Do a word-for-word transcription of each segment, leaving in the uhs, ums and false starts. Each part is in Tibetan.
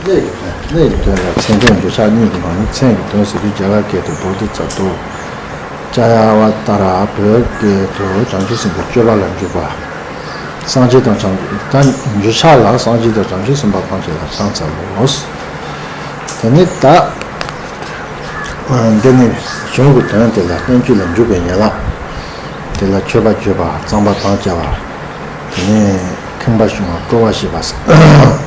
གནས་ཀྱི་དོན། གནས་ཀྱི་དོན་ལ་མཚན་དོན་བརྗོད་བྱ་གཉིས་ཀྱི་ནང་ནས་མཚན་གྱི་དོན་ཟེར་དུས་རྒྱ་གར་སྐད་དུ་བོ་དྷི་ཙཏ་ཏོ། ཙ་ཡ་ཝ་ཏ་ར། བོད་སྐད་དུ་བྱང་ཆུབ་སེམས་དཔའི་སྤྱོད་པ་ལ་འཇུག་པ། སངས་རྒྱས་དང་བྱང་ད་འཇུག་བྱ་ལ་སངས་རྒྱས་དང་བྱང་ཆུབ་སེམས་དཔའ་ཐམས་ཅད་ལ་བྱང་ཚར་ལོ། དེ་ནས་ད་འདི་ནི་གཞུང་གི་དོན་དེ་ལ་བསྟན་བཅོས་ལ་འཇུག་པའི་ཡན་ལག་དེ་ལ་མཆོད་པ་བརྗོད་པ། གཙང་པ་དམ་བཅའ་བ། དེ་ནས་ཁེངས་པ་སྦྱོང་བ། སྤྲོ་བ་བྱེད་པ།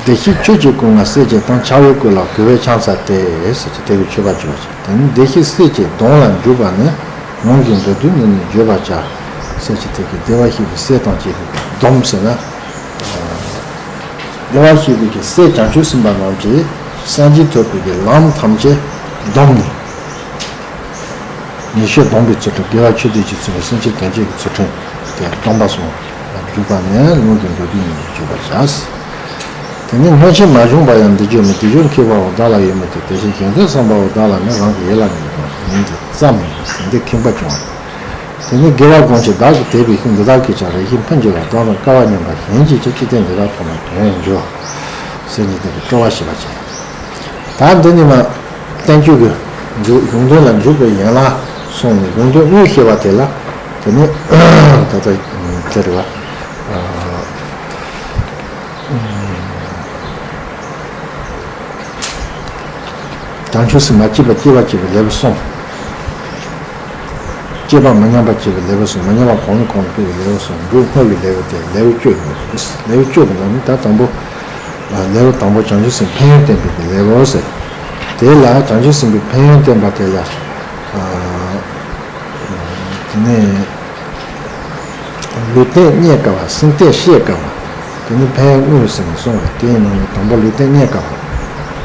བདེ་གཤེགས་ཆོས་ཀྱི་སྐུ་ལྔ་གསལ་བྱེད་དང་། འཆང་བའི་སྐུ་ལ་གུས་པས་ཕྱག་འཚལ་ཏེ། ཟེར་གྱི་དེ་གི་མཆོད་པ་བརྗོད་པ་བྱས། དེ་ནས་བདེ་གཤེགས་སྲས་བཅས་གདོང་ལ་འཇུག་པ་ནི། ལུང་གི་མདོར་བསྡུས་འདི་ནི་བརྗོད་པར་བྱ། ཟེར་གྱི་དེ་གི་བདེ་བར་གཤེགས་པའི་སྲས་དང་བཅས་པའི་སྡོམ་ཟེར་ན། བདེ་བར་གཤེགས་པའི་གི་སྲས་བྱང་ཆུབ་སེམས་དཔའ་རྣམས་ཀྱིས་སངས་རྒྱས་ཐོབ་པའི་གི་ལམ་ཐམས་ཅད་སྡོམ་ནས། ཉེ་ཤོས་སྡོམ་པའི་ཚུལ་ཁྲིམས། དགེ་བ་ཆོས་སྡུད་ཀྱི་ཚུལ་ཁྲིམས། སེམས་ཅན་དོན་བྱེད་ཀྱི་ཚུལ་ཁྲིམས་ཏེ་སྡོམ་པ་གསུམ་ལ་འཇུག་པ་ནི་ལུང་གི་མདོར་བསྡུས་ཉིད་ལ་འཇུག་པར་བྱ། དེ་ནི་སྔོན་ཆད་མ་བྱུང་བ་ཡང་འདི་བརྗོད་མིན། དེ་བཞིན་གཤེགས་པའོ་བདག་ལ་ཡོད་མོད་དེ། དེ་བཞིན་གཞན་དོན་བསམ་པའོ་བདག་ལ་ནི། རང་གི་ཡིད་ལ་ངེས་པ་ཉིད་དུ་བརྩམས་ནས། དེ་འདི་ཁེངས་པ་སྐྱོང་བ། དེ་ནི་དགེ་བ་གང་ཞིག་བདག་གིས་དེ་བས་ཤིང་། འདི་དག་གིས་ཀྱང་རེ་ཞིག་ཕན་གྱུར་པ། བདག་དང་སྐལ་བ་མཉམ་པ་གཞན་གྱིས་ཀྱང་། ཅི་སྟེ་འདི་དག་ཐོབ་ན་དོན་འགྱུར། ཟེར་ནས་དེ་ལ་སྤྲོ་བ་བྱེད་པ་བྱས། ད་འདི་ནི་མ་བསྟན་བཅོས་ཀྱི་འཇུག་གཞུང་དོན་ལ་འཇུག་པའི་ཡན་ལག་གསུངས་ནས། གཞུང་དོན་དངོས་བཤད་པ་དེ་ལ་དེ་ནི་ད་ལྟ་དེ་རེད་བ། བྱང་ཆུབ་སེམས་མ་སྐྱེས་པ་སྐྱེ་བར་བྱེད་པའི་ལེའུ་གསུམ། སྐྱེས་པ་མི་ཉམས་པར་བྱེད་པའི་ལེའུ་གསུམ། མི་ཉམས་པ་གོང་ནས་གོང་དུ་སྤེལ་བའི་ལེའུ་གསུམ། མཇུག་བསྔོ་བའི་ལེའུ་སྟེ་ལེའུ་བཅུ་ཡིན། ལེའུ་བཅུ་གི་ནང་ནས་ད་དང་པོ། ལེའུ་དང་པོ་བྱང་ཆུབ་སེམས་ཕན་ཡོན་བསྟན་པའི་ལེའུ་ཟེར། དེ་ལ་བྱང་ཆུབ་སེམས་དཔའི་ཕན་ཡོན་བསྟན་པ་དེ་ལ། དེ་ནས། ལུས་རྟེན་རྙེད་དཀའ་བ། སེམས་རྟེན་བཤད་དཀའ་བ། དེ་ནི་ཕན་ཡོན་དངོས་ཟེར་ནས་གསུངས་པས། དེའི་ནང་ནས་དང་པོ་ལུས་རྟེན་རྙེད་དཀའ་བ།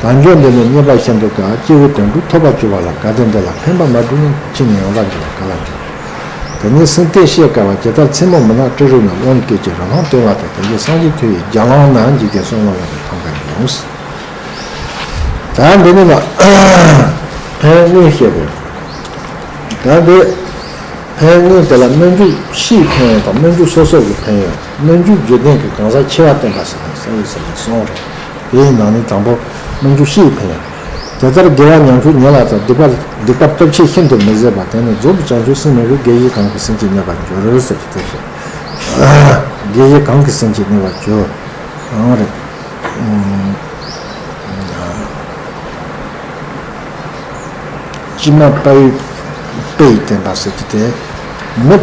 དལ་འབྱོར་འདི་ནི་རྙེད་པ་ཤིན་ཏུ་དཀའ། སྐྱེ་བོའི་དོན་སྒྲུབ་ཐོབ་པར་གྱུར་པ་ལ། གལ་ཏེ་འདི་ལ་ཕན་པ་མ་བསྒྲུབས་ན། ཕྱིས་ནས་ཡང་དག་འགྱུར་བ་ག་ལ་འགྱུར། དེ་ནི་སེམས་རྟེན་བཤད་དཀའ་བ། ཇི་ལྟར་མཚན་མོ་མི་ནག་སྤྲིན་རུམ་ན། རློན་སྐད་ཅིག་རི་ལྷུང་བརྡོལ་བ་ལྟར། དེ་བཞིན་སངས་རྒྱས་མཐོ་བའི་རྒྱ་ལམ་ན། འཇིག་རྟེན་བསོད་ནམས་ལ་ནི་ཐང་ག་ཡོང་། ད་འདི་ནི་མ། ཕན་ཡོན་དངོས་བཤད་པས། ད་འདི། ཕན་ཡོན་དངོས་དེ་ལ་སྨོན་འཇུག་ཕྱིའི་ཕན་ཡོན་དང་སྨོན་འཇུག་སོ་སོ་གི་ཕན་ཡོན། སྨོན་འཇུག་བརྗོད་ལྡན་གྱི་གང་ཟག་ཆེ་བ་བསྟན་པ་ཟེར་ནས་ས་ཡི་ས་ཀྱི་གསུང་རེད། དེའི་ནང་ནས་དང་པོ་སྨོན་འཇུག་ཕྱིའི་ཕན་ཡོན། དེ་ལྟར་དགེ་བ་ཉམ་ཆུང་ཉེ་ལ་དང་། སྡིག་པ་སྡིག་པ་སྟོབས་ཆེ་ཤིན་ཏུ་མི་བཟད་པ། དེ་ནི་རྫོགས་པའི་བྱང་ཆུབ་སེམས་མེད་པས། དགེ་བཞི་གང་གིས་སེམས་ཅན་གནོད་པར་འགྱུར་ཟེར་གྱི་དེ་རེད། དགེ་བཞི་གང་གིས་སེམས་ཅན་གནོད་པར་འགྱུར། ཨང་རེད། ཕྱི་མ་དཔའ་བོའི་དཔེ་ཡིས་བསྟན་པ་ཟེར་གྱི་དེ། མི་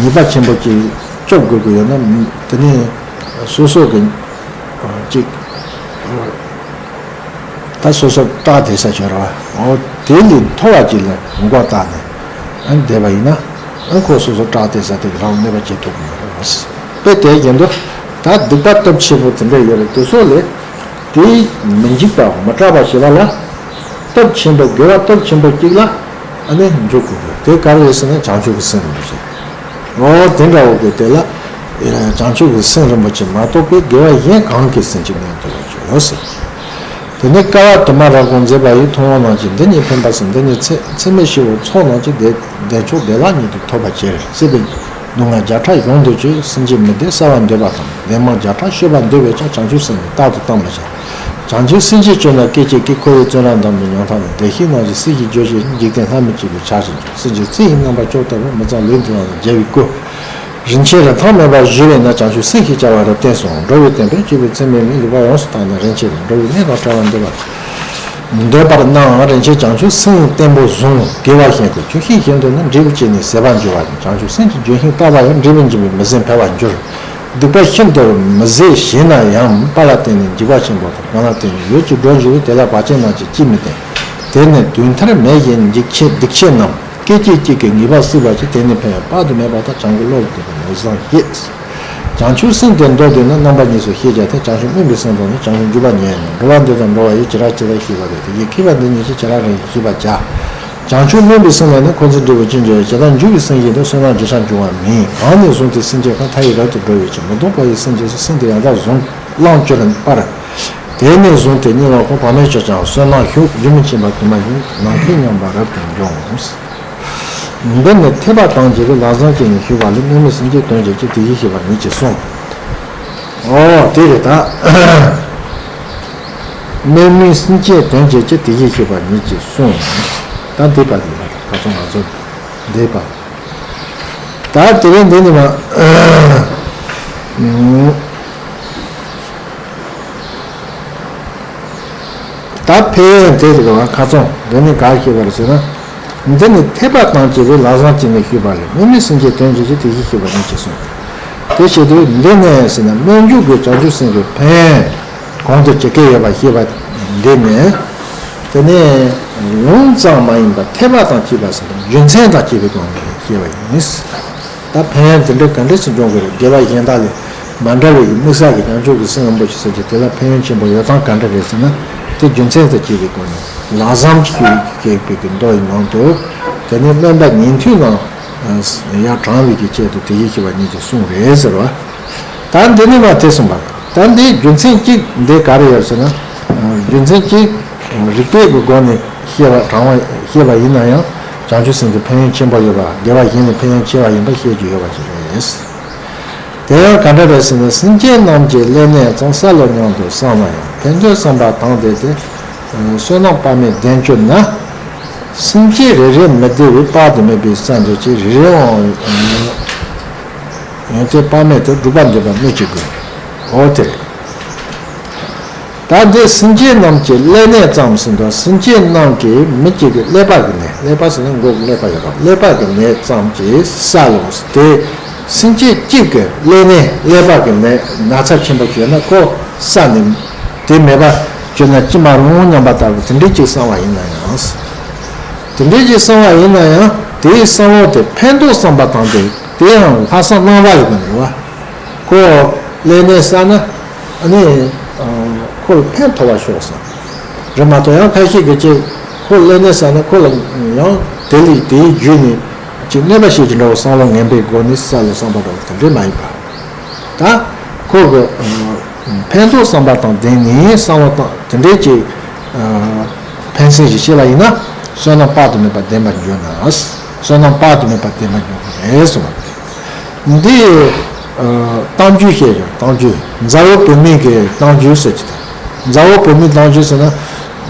ཉེས་པ་ཆེན་པོ་ཅིག་སྐྱོབ་དགོས་ཀྱི་ཡོད་ན། དེ་ནས་སོ་སོ་གི་ཅིག་ད་སོ་སོ་སྐྲག་བསྡད་ས་ཅིག་ཡོད་རེད་བ། འོ་དེ་ལས་མཐོ་བ་ཅིག་ལ་མགོ་བཏགས་ནས་ཨ་བསྡད་པ་ཡིན་ན། ཨ་ཁོ་སོ་སོ་སྐྲག་བསྡད་ས་དེ་རང་གནོད་པ་བྱེད་ཐུབ་ཀྱི་ཡོད་རེད་བ། དཔེ་དེ་བཞིན་དུ་ད་སྡིག་པ་སྟོབས་ཆེན་པོ་དེ་འདྲ་ཡོད་རེད། དེ་ཚོ་ལས། དེས་མི་འཇིགས་པ་མི་སྐྲག་པ་བྱེད་པ་ལ། སྟོབས་ཆེན་པོ་དགེ་བ་སྟོབས་ཆེན་པོ་གཅིག་ལ་ཨ་ནི་འཇུག་དགོས་པས། དེ་ག་རེ་རེད་ཟེར་ན་བྱང་ཆུབ་ཀྱི་སེམས་རིན་པོ་ཆེ། འོ་དེ་འདྲ་བོ་གི་དེ་ལ་བྱང་ཆུབ་ཀྱི་སེམས་རིན་པོ་ཆེ་མ་གཏོགས་པའི་དགེ་བ་གཞན་གང་གིས་སེམས་ཅན་གནོད་ཐུབ་པར་འགྱུར་རོ་ཟེར། དེ་ནས་ཀ་བ་དུ་མ་རབ་དགོངས་མཛད་པ་ཡི། མཐོང་བ་རྣམས་ཀྱིས་འདི་ཉིད་ཕན་པར་གསུངས། འདི་ཉིད་ཚད་ཚད་མེད་ཤེས་པའི་ཚོགས་རྣམས་ཀྱིས། བདེ་བདེ་མཆོག་བདེ་བླག་ཉིད་དུ་ཐོབ་པར་བྱེད། སྲིད་པའི་སྡུག་བསྔལ་བརྒྱ་ཕྲག་གཞོམ་འདོད་ཀྱི། སེམས་ཅན་མི་བདེ་བསལ་བར་འདོད་པ་དང་། བདེ་མང་བརྒྱ་ཕྲག་སྤྱོད་པར་འདོད་པས་ཀྱང་། བྱང་ཆུབ་སེམས་ནི་རྟག་ཏུ་བསྟེན་པར་བྱ། བྱང་ཆུབ་སེམས་ཀྱི་སྤྱོད་ལ་སྐད་ཅིག་གིས། འཁོར་བའི་བཙོན་རར་འདམ་དུ་མྱོང་ཐག་ལ། བདེ་གཤེགས་རྣམས་ཀྱིས་སྲས་ཞེས་བརྗོད་ཅིང་། འཇིག་རྟེན་ལྷ་མི་གཅིག་པའི་ཆར་བཞིན་འཇོམས། སེམས་ཅན་ཚེ་ཡི་རྣམ་པར་སྐྱོབ་ལྟ་བུར། མི་གཙང་ལུས་འདི་དག་ལ་རྒྱལ་བའི་སྐུ། རིན་ཆེན་རི་ཐང་མེད་པར་བཞུ་བས་ན། བྱང་ཆུབ་སེམས་ཞེས་བྱ་བ་རབ་བརྟན་གསུངས། འགྲོ་བའི་བསྟན་པས་སྤྱོད་པའི་ཚད་མས་མི་འཇིགས་པ་ཡོངས་སུ་དག་ནས། རིན་ཆེན་རི་འགྲོ་བའི་གནས་དང་བྲལ་བར་འདོད་པ། འདོད་པར་སྣང་། རིན་ཆེན་བྱང་ཆུབ་སེམས་བརྟན་པོ་བཟུང་། དགེ་བ་གཞན་དུ་ཆོས་བཤད་བཞིན་དུ་ནི། འབྲས་བུ་ཅི་ནས་ཟད་པར་འགྱུར་བ་ཡིན། བྱང་ཆུབ་སེམས་ཀྱི་ལྗོན་ཤིང་བཏབ་པ་ཡང་། འབྲས་བུ་འབྱིན་པའི་མི་ཟད་འཕེལ་བར་འགྱུར། སྡིག་པ་ཤིན་ཏུ་མི་བཟད་ཞེ་ན་ཡང་། དཔའ་ལ་བརྟེན་ནས་འཇིགས་པ་ཆེན་པོ་དང་། གང་ལ་བརྟེན་ནས་ཡུལ་གྱི་སྒྲོ་འཇུག་པའི། དེ་ལ་བར་ཆད་རྣམས་ཀྱིས་ཅིས་མི་བརྟེན། དེ་ནི་དུས་མཐར་མེད་བཞིན་འཇིགས་བྱེད་སྡིག་བྱེད་རྣམས། སྐད་ཅིག་གཅིག་གིས་ངེས་པར་གཟིར་བར་བྱེད། དེ་ནི་ཕན་ཡོན་དཔག་ཏུ་མེད་པ་དང་། བྱང་གི་བློ་ལ་བརྟེན་པའི་ལམ་བཟང་བཤད། བྱང་ཆུབ་སེམས་དེ་མདོར་བསྡུས་ན། རྣམ་པ་གཉིས་སུ་ཤེས་བྱ་སྟེ། བྱང་ཆུབ་སྨོན་པའི་སེམས་དང་ནི། བྱང་ཆུབ་འཇུག་པ་ཉིད་ཡིན་ནོ། འགྲོ་བ་འདི་དང་འགྲོ་བ་ཡི། ཇི་ལྟར་ཇི་ལྟར་ཤེས་པ་རེད། དེ་བཞིན་མཁས་པ་འདི་གཉིས་ཀྱིས། ཇི་ལྟར་རེ་ཞིག་ཤེས་པར་བྱ། བྱང་ཆུབ་སྨོན་པའི་སེམས་ལ་ནི། འཁོར་འཛིན་འབྲས་བུ་ཅི་འབྱུང་ཡང་། ཇི་ལྟར་འཇུག་པའི་སེམས་བཞིན་དུ། བསོད་ནམས་རྒྱུ་ཆ་འབྱུང་བ་མིན། གང་ནས་བཟུང་སྟེ་སེམས་ཅན་ཁམས་མཐའ་ཡས་རབ་ཏུ་འགྲོ་བའི་ཕྱིར། མི་ལྡོག་པ་ཡི་སེམས་ཀྱི་སེམས་དེ་ཡང་དག་བཟུང་བླངས་གྱུར་པར། དེ་ནས་བཟུང་སྟེ་སྙིང་ལ་ཁོང་བར་མེད་ཆོས་ཀྱང་བསོད་ནམས་ཤུགས་རྒྱུན་མི་ཆད་པར་དུ་མ་ཡིན་ནམ་མཁའི་མཉམ་པར་རབ་ཏུ་འབྱུང་། འདི་ནི་ཐེག་པ་དང་བཅས་པའི་ལམ་བཟང་ཅན་ནས་ཞུས་པ་ལས། དམིགས་མེད་སེམས་བསྐྱེད་དོན་བྱེད་ཅིང་། དེ་བཞིན་གཤེགས་པ་ཉིད་ཀྱིས་གསུངས། ཨོ་དེ་རེད་ད། དམན་མིན་སེམས་ཅན་དོན་བྱེད་ཀྱི། དེ་བཞིན་གཤེགས་པ་ཉིད་ཀྱིས་གསུངས། ད་འདི་པ་འདི་ལ་ཁ་སང་ང་ཚོ་འདི་པ། ད་དེ་རིང་འདི་ནི་མ། ད་ཕན་ཡོན་དེ་ཟེར་བ་ཁ་སང་འདི་ནི་ག་ཞེས་པར་ཟེར་ན། འདི་ནི་འཐད་པ་དང་བཅས་པའི་ལམ་བཟང་སྤྱི་ནས་ཞུས་པ་ལས། དམན་མིན་སེམས་ཅན་དོན་བྱེད་ཀྱི། དེ་བཞིན་གཤེགས་པ་ཉིད་ཀྱིས་གསུངས། དེ་བྱེད་དུས་འདི་ནས་ཟེར་ན། སྨོན་འཇུག་གི་བྱང་ཆུབ་སེམས་ཀྱི་ཕན་ཡོན་གོང་དུ་ཇི་སྐད་ཡོད་པ་ཞེས་པ་འདི་ནི། དེ་ནི་ལུང་ཙམ་མ་ཡིན་པར་འཐད་པ་དང་བཅས་པ་ཟེར་ན་རྒྱུ་མཚན་དང་བཅས་པའི་སྒོ་ནས་བཤད་པ་ཡིན། ད་ཕན་ཡོན་དེ་འདྲ་ག་འདྲ་ཞིག་འབྱུང་གི་རེད། དགེ་བ་གཞན་དག་ལས་མ་འདྲ་བའི་དམིགས་བསལ་གྱི་བྱང་ཆུབ་ཀྱི་སེམས་སྒོམ་པ་ཞིག་ཟེར་གྱི་དེ་ལ་ཕན་ཡོན་ཆེན་པོ་ཡོད་སྟངས་ག་འདྲ་རེད་ཟེར་ན། དེ་རྒྱུ་མཚན་དང་བཅས་པའི་སྒོ་ནས་ལམ་བཟང་གི་ཞུ་བའི་མདོ་ཡི་ནང་དུ། དེ་ནས་སྨོན་པ་ཉན་ཐོས་རྣམས་ཡང་དྲང་བའི་གི་ཆེད་དུ་དེ་བཞིན་གཤེགས་པ་ཉིད་ཀྱིས་གསུངས་རེད་ཟེར་བ། ད་འདི་ནི་མ་དེ་གསུངས་པ། ད་འདིའི་རྒྱུ་མཚན་གཅིག་འདི་ག་རེ་ཡོད་ཟེར་ན། རྒྱུ་མཚན་གཅིག་རིགས་པའི་གི་སྒོ་ནས་བཤད་པ་དྲང་བ་བཤད་པ་ཡིན་ན་ཡང་། བྱང་ཆུབ་སེམས་ཀྱི་ཕན་ཡོན་ཆེན་པོ་ཡོད་པ། དགེ་བ་གཞན་ལས་ཕན་ཡོན་ཆེ་བ་ཡིན་པ་བཤད་རྒྱུ་ཡོད་པ་ཞིག་རེད། དེ་ཡང་ག་འདྲ་རེད་ཟེར་ན། སེམས་ཅན་རྣམས་ཀྱི་ཀླད་ནད་ཙམ། སྲ་ལོ་སྙམ་དུ་བསམ་ན་ཡང་། ཕན་འདོད་བསམ་པ་དང་ལྡན་ཏེ། བསོད་ནམས་དཔག་མེད་ལྡན་གྱུར་ན། སེམས་ཅན་རེ་རེ་མི་བདེ་བས། དཔག་ཏུ་མེད་པའི་ས་འདོད་ཅིང་། རེ་རེའང་ཡོན་ཏན་དཔག་མེད་དུ། སྒྲུབ་པར་འདོད་པ་སྨོས་ཅི་དགོས། འོ་དེ་རེད། ད་འདི་སེམས་ཅན་རྣམས་ཀྱི་ཀླད་ནད་ཙམ་ཟེར་དུས། སེམས་ཅན་རྣམས་ཀྱི་མི་གཅིག་གི་ཀླད་པ་གི་ནད། ཀླད་པ་ཟེར་ན་མགོ་གི་ཀླད་པ་ཡོད་རེད། ཀླད་པ་གི་ནད་ཙམ་གྱིས་སྲ་ལོ་ཟེར། དེ་སེམས་ཅན་གཅིག་གི་ཀླད་ནད། ཀླད་པ་གི་ནད་ན་ཚ་ཆེན་པོ་ཞིག་ཡོད་ན་ཁོ་སྲ་ནས་དེ་མེད་པ་བཅོས་ན་ཅི་མ་རུང་སྙམ་པ་ལྟ་བུ་དེ་འདྲའི་ཅིག་བསམ་པ་ཡིན་ན་ཡང་། དེ་འདྲའི་ཅིག་བསམ་པ་ཡིན་ན་ཡང་། དེའི་བསམ་བློ་དེ་ཕན་འདོད་བསམ་པ་དང་ལྡན། དེ་ཡང་ལྷག་བསམ་རྣམ་དག་ཡོད་པ་རེད་བ། ཁོ་ཀླད་ནད་ཟ་ན། ཨ་ནི། ཁོ་ལ་ཕན་ཐོགས་པ་ཤོག་བསམ། རེད་མ་གཏོགས་ཡང་ཁ་ཤས་ཀྱིས་ཅིག་ཁོ་ཀླད་ནད་ཟ་ན་ཁོ་ལ་ཡང་དེ་ལས་དེའི་བརྒྱུད་ནས་ཅིག་གནོད་པ་བྱེད་ཀྱི་འདྲ་བོ་བསམ་བློ་ངན་པའི་སྒོ་ནས་སྲ་ལོ་བསམ་པ་འདྲ་བོ་དེ་འདྲས་མ་ཡིན་པ། ད་ཁོ་གི་ཕན་ཐོགས་བསམ་པ་དང་ལྡན་ནས་བསམ་བློ་བཏང་དེ་འདྲས་ཀྱི་ཕན་སེམས་ཤིག་བྱས་པ་ཡིན་ན། བསོད་ནམས་དཔག་ཏུ་མེད་པ་ལྡན་པར་འགྱུར་ན། བསོད་ནམས་དཔག་ཏུ་མེད་པ་ལྡན་པར་འགྱུར་གྱི་རེད་གསུངས་པ་རེད། འདི་ཨ་གཏམ་རྒྱུད་བཤད་ཡོད། གཏམ་རྒྱུད། མཛའ་བོ་བུད་མེད་ཀྱི་གཏམ་རྒྱུད་ཟེར་གྱི་དང་། མཛའ་བོ་བུད་མེད་གཏམ་རྒྱུད་ཟེར་ན། ཨ་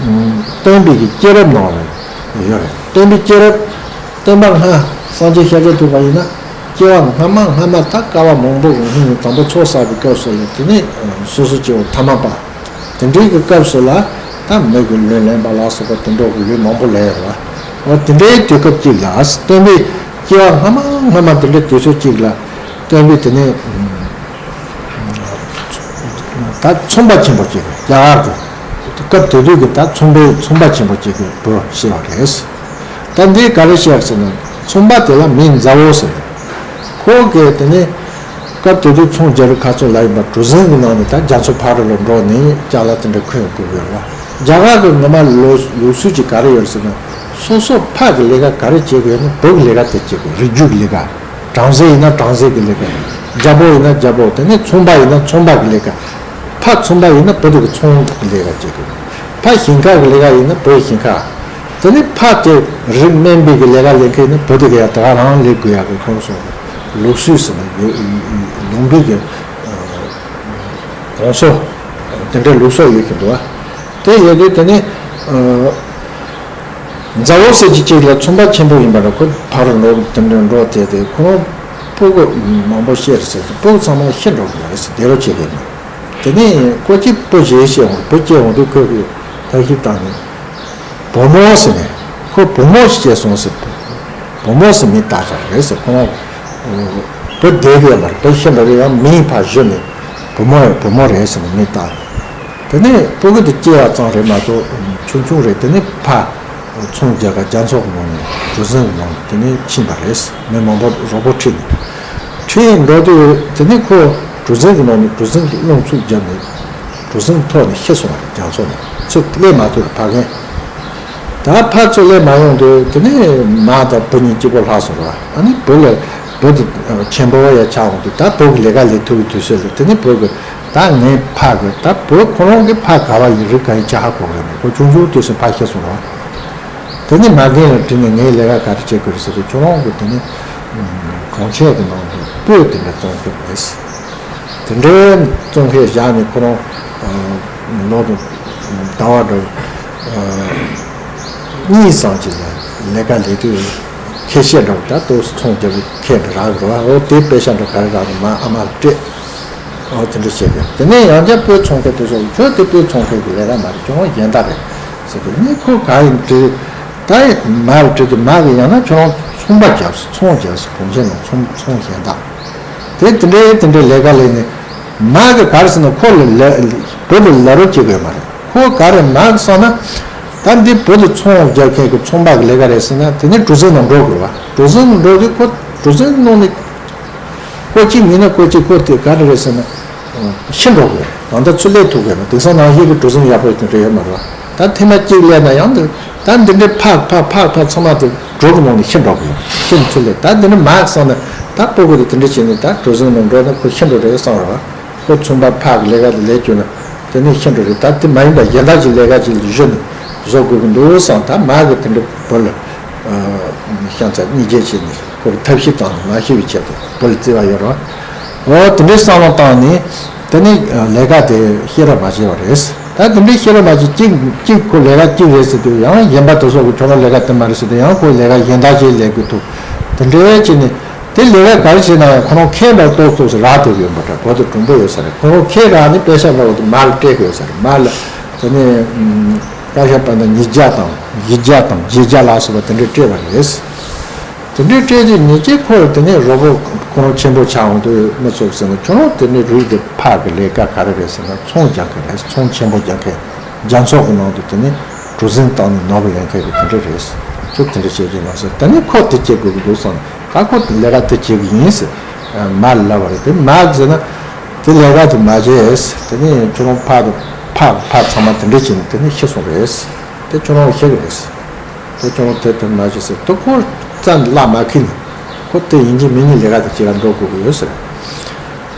སྟོན་པའི་གི་སྐྱེས་རབས་ནང་ལ་ཡོད་རེད། སྟོན་པའི་སྐྱེས་རབས། སྟོན་པ་སྔ་སངས་རྒྱས་ཤཱཀྱ་ཐུབ་པ་ཡིན་ན། སྐྱེ་བ་སྔ་མ་སྔ་མ་ད་དཀའ་བ་མང་པོ་གི་སྔོན་ནས་དང་པོ་ཚོགས་བསགས་པའི་སྐབས་སུ་ལ། དེ་ནས་ཨ་སོ་སོ་སྐྱེ་བོ་ཐ་མལ་པ། དེ་འདྲའི་གི་སྐབས་སུ་ལ་ད་མི་གི་ལུས་ལེན་པ་ལ་སོགས་པ་དེ་འདྲ་གི་ལུས་མང་པོ་ལེན་ཡོད་རེད་བ། འོ་དེ་འདྲའི་དུས་སྐབས་གཅིག་ལ། སྟོན་པའི་སྐྱེ་བ་སྔ་མ་སྔ་མ་དེ་འདྲའི་དུས་ཚོད་གཅིག་ལ། སྟོན་པས་དེ་ནས་ད་ཚོང་པ་ཆེན་པོ་གཅིག་རྒྱ་གར་གི། སྐབས་དེ་དུས་ཀྱི་ད་ཚོང་པའི་ཚོང་པ་ཆེན་པོ་གཅིག་གི་བུ་སྐྱེས་པ་རེད། ད་འདི་ག་རེ་བཤད་ཟེར་ན། ཚོང་པ་དེ་ལ་མིང་མཛའ་བོ་ཟེར། ཁོ་གིས་དེ་ནས་སྐབས་དེ་དུས་ཚོང་རྒྱག་རུ་ཁ་ཚོ་ལ་ཡིན་པ་གྲུ་གཟིངས་ཀྱི་ནང་ནས་ད་རྒྱ་མཚོ་ཕར་རུ་ལ་འགྲོ་ནས་ཅ་ལག་དེ་འདྲ་ཁྱེར་དགོས་ཡོད་རེད་བ། རྒྱ་གར་གྱི་ངོ་མ་ལུགས་ལུགས་སྲོལ་གྱི་ག་རེ་ཡོད་ཟེར་ན། སོ་སོ་ཕ་གི་ལས་ཀ་ག་རེ་བྱེད་དགོས་ཡོད་ན་བུ་གི་ལས་ཀ་དེ་བྱེད་དགོས། རིགས་རྒྱུད་ཀྱི་ལས་ཀ། བྲམ་ཟེ་ཡིན་ན་བྲམ་ཟེ་གི་ལས་ཀ། རྒྱལ་པོ་ཡིན་ན་རྒྱལ་པོ། དེ་ནས་ཚོང་པ་ཡིན་ན་ཚོང་པ་གི་ལས་ཀ། ཕ་ཚོང་པ་ཡིན་ན་བུ་དེ་གི་ཚོང་གི་ལས་ཀ་བྱེད་དགོས། ཕ་ཞིང་ཁ་གི་ལས་ཀ་ཡིན་ན་བུ་ཞིང་ཁ། དེ་ནས་ཕ་དེ་རིགས་དམན་པའི་གི་ལས་ཀ་ལས་མཁན་ཡིན་ན་བུ་དེ་གི་ཡང་དེ་ག་རང་ལས་དགོས་ཡག་གི་ཁོང་སོང་ལུགས་སྲོལ་ཟེར་ན་ཡོད། ལུང་པའི་གི་གོང་སོ་དེ་འདྲའི་ལུགས་སྲོལ་ཡོད་ཀྱི་འདུག་བ། དེ་ཡོད་དུས་དེ་ནས། མཛའ་བོ་ཟེར་གྱི་གཅིག་ལ་ཚོང་པ་ཆེན་པོ་ཡིན་པ་འདྲ། ཁོ་ཕར་འགྲོ་དེ་འདྲ་འགྲོ་དེ་དེ་ཁོ་རང་སྤུ་གུ་མང་པོ་སྐྱེས་རེད་ཟེར་ཏེ་སྤུ་གུ་ཚང་མ་ཤི་འགྲོ་གི་རེད་ཟེར། དེ་རོ་བྱེད་ཀྱི་ཡིན། དེ་ནས་ཁོ་གཅིག་བུ་གཞན་སྐྱེས་འོང་། བུ་སྐྱེས་འོང་དུས་ཁོས་གི་ཐབས་ཤེས་བཏང་ནས་བུ་མོ་ཟེར་ནས་ཁོ་བུ་མོ་ཞིག་སྐྱེས་སོང་ཟེར། བུ་མོ་ཟེར་མིང་བཏགས་བཞག་རེད་ཟེར། ཁོ་རང་བུ་བསྡད་ཀྱི་ཡོད་མ་རེད། བུ་ཤི་འགྲོ་རེད། ཡང་མིང་ཕར་གཞི་ནས་བུ་མོ་བུ་མོ་རེད་ཟེར་ནས་མིང་བཏགས། དེ་ནས་སྤུ་གུ་དེ་སྐྱེས་པ་ཙམ་རེད་མ་གཏོགས་ཆུང་ཆུང་རེད། དེ་ནས་ཕ་ཚོང་རྒྱག་ག་རྒྱ་མཚོ་གི་ནང་ནས་གྲུ་གཟིངས་གི་ནང་ནས་དེ་ནས་ཕྱིན་པ་རེད། མི་མང་པོ་རོགས་པོ་ཁྲིད་ནས་ཁྲིད་འགྲོ་དུས་དེ་ནས་ཁོ་གྲུ་གཟིངས་གི་ནང་ནས་གྲུ་གཟིངས་ཀྱི་རླུང་འཚུབ་བརྒྱབ་ནས་གྲུ་གཟིངས་ཐོག་ནས་ཤི་སོང་བ་རེད། རྒྱ་མཚོ་ནས་ཚུར་སླེབས་མ་ཐུབ་པ་ཕ་རྒན། ད་ཕར་ཚུར་སླེབས་མ་ཡོང་དུས་དེ་ནས་མ་དང་བུ་གཉིས་སྐྱིད་པོ་ལྷག་སོང་ར། ཨ་ནི་བུ་ལ་བུ་དེ་ཆེན་པོ་ཡ་ཆགས་འོང་དུས་ད་བུ་གི་ལས་ཀ་ལས་ཐུབ་ཀྱི་དུས་ཚོད་ལ། དེ་ནས་བུ་གི་ད་ངའི་ཕ་གི་ད་བུ་ཁོ་རང་གི་ཕ་ག་བ་ཡིན་རིགས་ག་ཡིན་ཆ་ཧ་གོ་གི་མེད། ཁོ་ཆུང་ཆུང་དུས་སུ་ཕ་ཤི་སོང་ར། དེ་ནས་མ་རྒན་ལ་དྲིས་ནས་ངའི་ལས་ཀ་ག་རེ་བྱེད་དགོས་རེད་ཟེར་དུས་ཁྱོད་རང་གི་དེ་ནས་གོང་ཆེན་གི་ནང་དུ་སྤོས་དེ་འདྲ་བཙོང་ཐུབ་རེད། དེ་འདྲའི་བཙོང་མཁན་བཞག་ནས་ཁོ་རང་ལོ་དུ་ ཟླ་བ་འདྲ་བོ་གཉིས་ཙམ་ཅིག་ལ་ལས་ཀ་ལས་དུས་ཁེ་ཤེས་འདྲ་བོ། ད་ཏོག་ཙམ་ཚོང་རྒྱག་པའི་ཁེ་འདྲ་རག་གི་རེད་བ། འོ་དེ་པེ་ཤ་འདྲ་ག་རེ་རག་གི་མ་ཨ་མ་ལ་སྤྲད། འོ་དེ་འདྲ་བྱས་པས། དེ་ནས་ཡང་བསྐྱར་སྤོས་ཚོང་མཁན་དེ་ཚོ་ཁྱོད་དེ་སྤོས་ཚོང་མཁན་གྱི་ལས་ཀ་མ་རེད། ཁྱོད་རང་གཞན་དག་རེད་ཟེར་དུས་ནི་ཁོ་ག་ཡིན་དྲིས། ད་མ་ལ་དྲིས་དུས་མ་གི་ཡང་ན་ཁྱོད་རང་ཚོང་པ་རྒྱབ་སོང་། ཚོང་རྒྱབ་སོང་། གོང་ཆེན་ནང་ཚོང་ཚོང་གཞན་དག་དེ་དེ་འདྲའི་དེ་འདྲའི་ལས་ཀ་ལས་ནས་མ་གི་ག་རེ་ཟེར་ན་ཁོ་ལ་ལ་བུ་ལ་ལ་རོགས་བྱེད་དགོས་མ་རེད། ཁོ་ག་རེ་མ་གི་བསམ་ན། ད་འདི་བོད་དུ་ཚོང་རྒྱག་མཁན་གྱི་ཚོང་པ་གི་ལས་ཀ་རེད་ཟེར་ན། དེ་ནི་གྲུ་གཟིངས་ནང་འགྲོ་དགོས་པ། གྲུ་གཟིངས་ནང་འགྲོ་དུས་ཁོ་གྲུ་གཟིངས་ནང་ནས་ཀོ་གཅིག་མིན་ན་ཀོ་གཅིག་ཁོ་དེ་ག་རེ་རེད་ཟེར་ན། ཤི་འགྲོ་དགོས། ད་ལྟ་ཚུར་སླེབས་ཐུབ་དགོས་ན། དེང་སང་ནང་བཞིན་གྱི་གྲུ་གཟིངས་ཡག་པོ་ཞིག་རེད་ཡོད་མ་རེད་བ། ད་ཐེངས་མ་གཅིག་སླེབས་ན་ཡང་འདི་ད་འདི་འདྲའི་ཕག་ཕག་ཕག་ཕག་ཚང་མ་དེ་གྲུ་གི་ནང་ནས་ཤི་འགྲོ་དགོས། ཤི་ནས་ཚུར་སླེབས། ད་འདི་འདྲ་མ་བསམ་ན། ད་སྤོ་བོ་དེ་དེ་འདྲ་བྱས་ནས་ད་གྲུ་གཟིངས་ནང་འགྲོ་ན་ཁོ་ཤི་འགྲོ་རེད་བསམ་རེད་བ། ཁོ་ཚོང་པ་ཕག་གི་ལས་ཀ་དེ་ལས་བཅུག་ན་དེ་ནས་ཤི་འགྲོ་རེད། ད་དེ་མ་ཡིན་པ་གཞན་དག་ཅིག་ལས་ཀ་ཅིག་གཞི་ནས་བཟོ་དགོས་ཀྱི་འདུག་བསམ། ད་མ་གི་དེ་འདྲ་བུ་ལ་ཤ་ཚ་སྙིང་རྗེ་བྱས་ནས་ཁོར་ཐབས་ཤེས་བཏང་ནས་མ་ཤི་བའི་ཆེད་དུ་བུ་ལ་བརྩི་བ་ཡོད་རེད་བ། འོ་དེ་འདྲའི་བསམ་བློ་བཏང་ནས་དེ་ནས་ལས་ཀ་དེ་ཤེས་རབ་མ་བྱས་པ་རེད། ད་དེ་འདྲའི་ཤེས་རབ་མ་བྱས། གཅིག་གཅིག་ཁོ་ལས་ཀ་གཅིག་རེད་ཟེར་དུས་ཡང་གཞན་པ་དེ་ཚོ་གི་ཁྱོད་རང་ལས་ཀ་དེ་མ་རེད་ཟེར་དུས་ཡང་ཁོ་ལས་ཀ་གཞན་དག་ཅིག་ལས་དགོས་འདུག་དེ་འདྲའི་བྱས་ནས། དེ་ལས་ཀ་ག་རེ་བྱས་ན་ཡང་ཁོ་རང་ཁེ་འདྲ་ཏོག་ཙམ་ཞིག་རག་ཐུབ་ཡོད་པ་འདྲ། བོད་དུ་གྲུང་པོ་ཡོད་ས་རེད། ཁོ་རང་ཁེ་རག་ནས་པེ་ཤ་འདྲ་བོ་དེ་མ་ལ་སྤྲད་དགོས་ས་རེད། མ་ལ་དེ་ནས་ཀ་ཤ་པ་ན་ཉིས་བརྒྱ་དང་བཞི་བརྒྱ་དང་བརྒྱད་བརྒྱ་ལ་སོགས་པ་དེ་འདྲའི་སྤྲད་པ་རེད། དེ་འདྲའི་སྤྲད་དུས་ཉེ་ཆར་ཁོ་དེ་ནས་རོགས་པ་ཁོ་རང་ཆེན་པོ་ཆགས་འོང་དུས་མི་ཚོ་ཟེར་ན་ཁྱོད་རང་དེ་ནས་རུས་དེ་ཕག་གི་ལས་ཀ་ག་རེ་རེད་ཟེར་ན་ཚོང་རྒྱག་མཁན་རེད། ཚོང་ཆེན་པོ་རྒྱག་མཁན། རྒྱ་ཚོགས་ཀྱི་ནང་དུ་དེ་ནས་གྲུ་གཟིངས་བཏང་ནས་ནོར་བ་ལེན་མཁན་གྱི་དེ་འདྲ་རེད། ཁྱོད་དེ་འདྲ་བྱེད་ཀྱི་མ་ཟད། དེ་ནས་ཁོ་དེ་བྱེད་དགོས་ཀྱི་འདུག་བསམ། ད་ཁོ་དེ་ལས་ཀ་དེ་བྱེད་ཀྱི་ཡིན་ཟེར། མ་ལབ་པ་རེད། དེ་མ་ཟེར་ན་དེ་ལས་ཀ་དེ་མ་བྱེད། དེ་ནས་ཁྱོད་རང་ཕག་དང་ཕག་ཕག་ཚང་མ་དེ་འདྲ་བྱས་ནས་དེ་ནས་ཤི་སོང་རེད། དེ་ཁྱོད་རང་ཤི་གི་རེད། དེ་ཁྱོད་རང་དེ་དེ་མ་བྱེད་ཟེར། དེ་ཁོ་རྩ་ནས་བླ་མ་ཁེལ་ནས་ཁོ་དེ་ཡིན་གཅིག་མིན་གཉིས་ལས་ཀ་དེ་བྱེད་ལ་འགྲོ་དགོས་ཀྱི་ཡོད་ཟེར།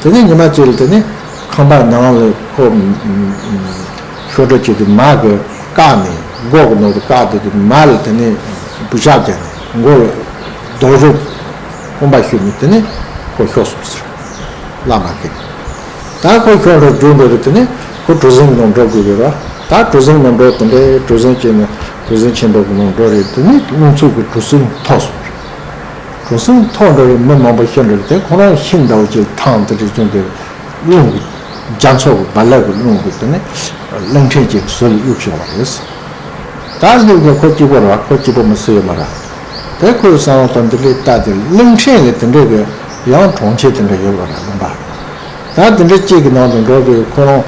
དེ་ནས་ཉི་མ་གཅིག་ལ་དེ་ནས་ཁང་པ་ནང་ལ་ཁོ་ཤོག་གྲོ་བྱེད་དུས་མ་གི་བཀག་ནས། མགོ་གི་ནང་དུ་བཀག་བསྡད་དུས་མ་ལ་དེ་ནས་འབུ་ཤག་བརྒྱབ་ནས་མགོ་ལ་རྡོ་ཞོ་རྐང་པ་གཞུས་ནས་དེ་ནས་ཁོ་ཤོར་སོང་ཟེར། བླ་མ་གི། ད་ཁོ་ཤོར་འགྲོ་རྒྱུ་འགྲོ་རེད། དེ་ནས་ཁོ་གྲུ་གཟིངས་ནང་འགྲོ་དགོས་ཀྱི་རེད། ད་གྲུ་གཟིངས་ནང་འགྲོ། དེ་འདྲའི་གྲུ་གཟིངས་བྱས་ནས་གྲུ་གཟིངས་ཆེན་པོ་གི་ནང་འགྲོ་རེད། དེ་ནས་རླུང་འཚུབ་ཀྱིས་གྲུ་གཟིངས་འཐོར་སོང་རེད། གྲུ་གཟིངས་འཐོར་འགྲོ་རེད། མི་མང་པོ་ཤི་འགྲོ་རེད། དེ་ཁོ་རང་ཤི་འདྲ་བོ་ཅིག་ཐང་དེ་རེད་བྱུང་སྟེ། རླུང་གི་རྒྱ་མཚོ་གི་རྦ་རླབས་ཀྱི་རླུང་གིས་དེ་ནས་གླིང་ཕྲན་གྱི་ཟུར་ལ་གཡུགས་བྱུང་བ་རེད། ད་གླིང་གི་ཁོ་གཅིག་པོ་རེད་བ། ཁོ་གཅིག་པོ་མི་སུ་ཡོད་མ་རེད། དེ་ཁོའི་བསམ་བློ་དང་འདི་འདྲའི་ལྟ་དེ་གླིང་ཕྲན་ལ་དེ་འདྲའི་གི་ཡང་གྲོང་ཁྱེར་དེ་འདྲ་ཡོད་པ་རེད། ལུང་པ། ད་དེ་འདྲ་གཅིག་གི་ནང་དུ་འགྲོ་དུས་ཁོ་རང་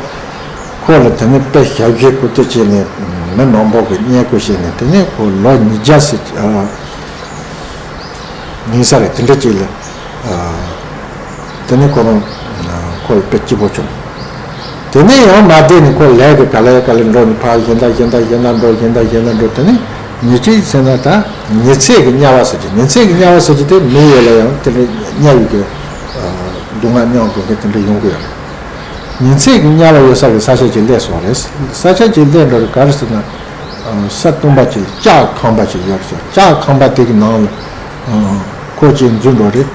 ཁོ་ལ་དེ་ནས་དཔེ་ཞབས་ཞུའི་ཁུར་དེ་བྱས་ནས་མི་མང་པོ་གི་མཉེས་པོ་བྱས་ནས། དེ་ནས་ཁོ་ལོ་ཉིས་བརྒྱ་ཟེར་ཨ་ཉིན་ས་རེད། དེ་འདྲ་ཅིག་ལ་ཨ་དེ་ནས་ཁོ་རང་ཁོ་ཡི་དཔེ་སྐྱིད་པོ་བྱུང་། དེ་ནས་ཡང་མ་བསྡད་ནས་ཁོ་ལས་ཀྱི་ག་ལེ་ག་ལེ་འགྲོ་ནས་ཕར་གཞན་དག་གཞན་དག་གཞན་དག་འགྲོ། གཞན་དག་གཞན་དག་འགྲོ། དེ་ནས་ཉི་ཁྲི་ཟེར་ན་ད་ཉི་ཚེ་གི་དམྱལ་བ་ཟེར་གྱི། ཉི་ཚེ་གི་དམྱལ་བ་ཟེར་གྱི་དེ་མི་ཡོད་ལ་ཡང་དེ་འདྲ་དམྱལ་བའི་གི་སྡུག་བསྔལ་མྱོང་དགོས་མཁན་དེ་འདྲ་ཡོང་གི་ཡོད་རེད། ཉི་ཚེ་གི་དམྱལ་བ་ཡོད་ས་གི་ས་ཆ་ཅིག་སླེབས་སོང་རེད། ས་ཆ་ཅིག་སླེབས་འགྲོ་རེད། ག་རེ་ཟེར་ན་ས་སྟོང་པ་ཅིག་ལྕགས་ཁང་པ་ཅིག་ཡོད་རེད་ཟེར། ལྕགས་ཁང་པ་དེ་གི་ནང་ལ་ཁོ་ཅིག་འཛུལ་འགྲོ་རེད།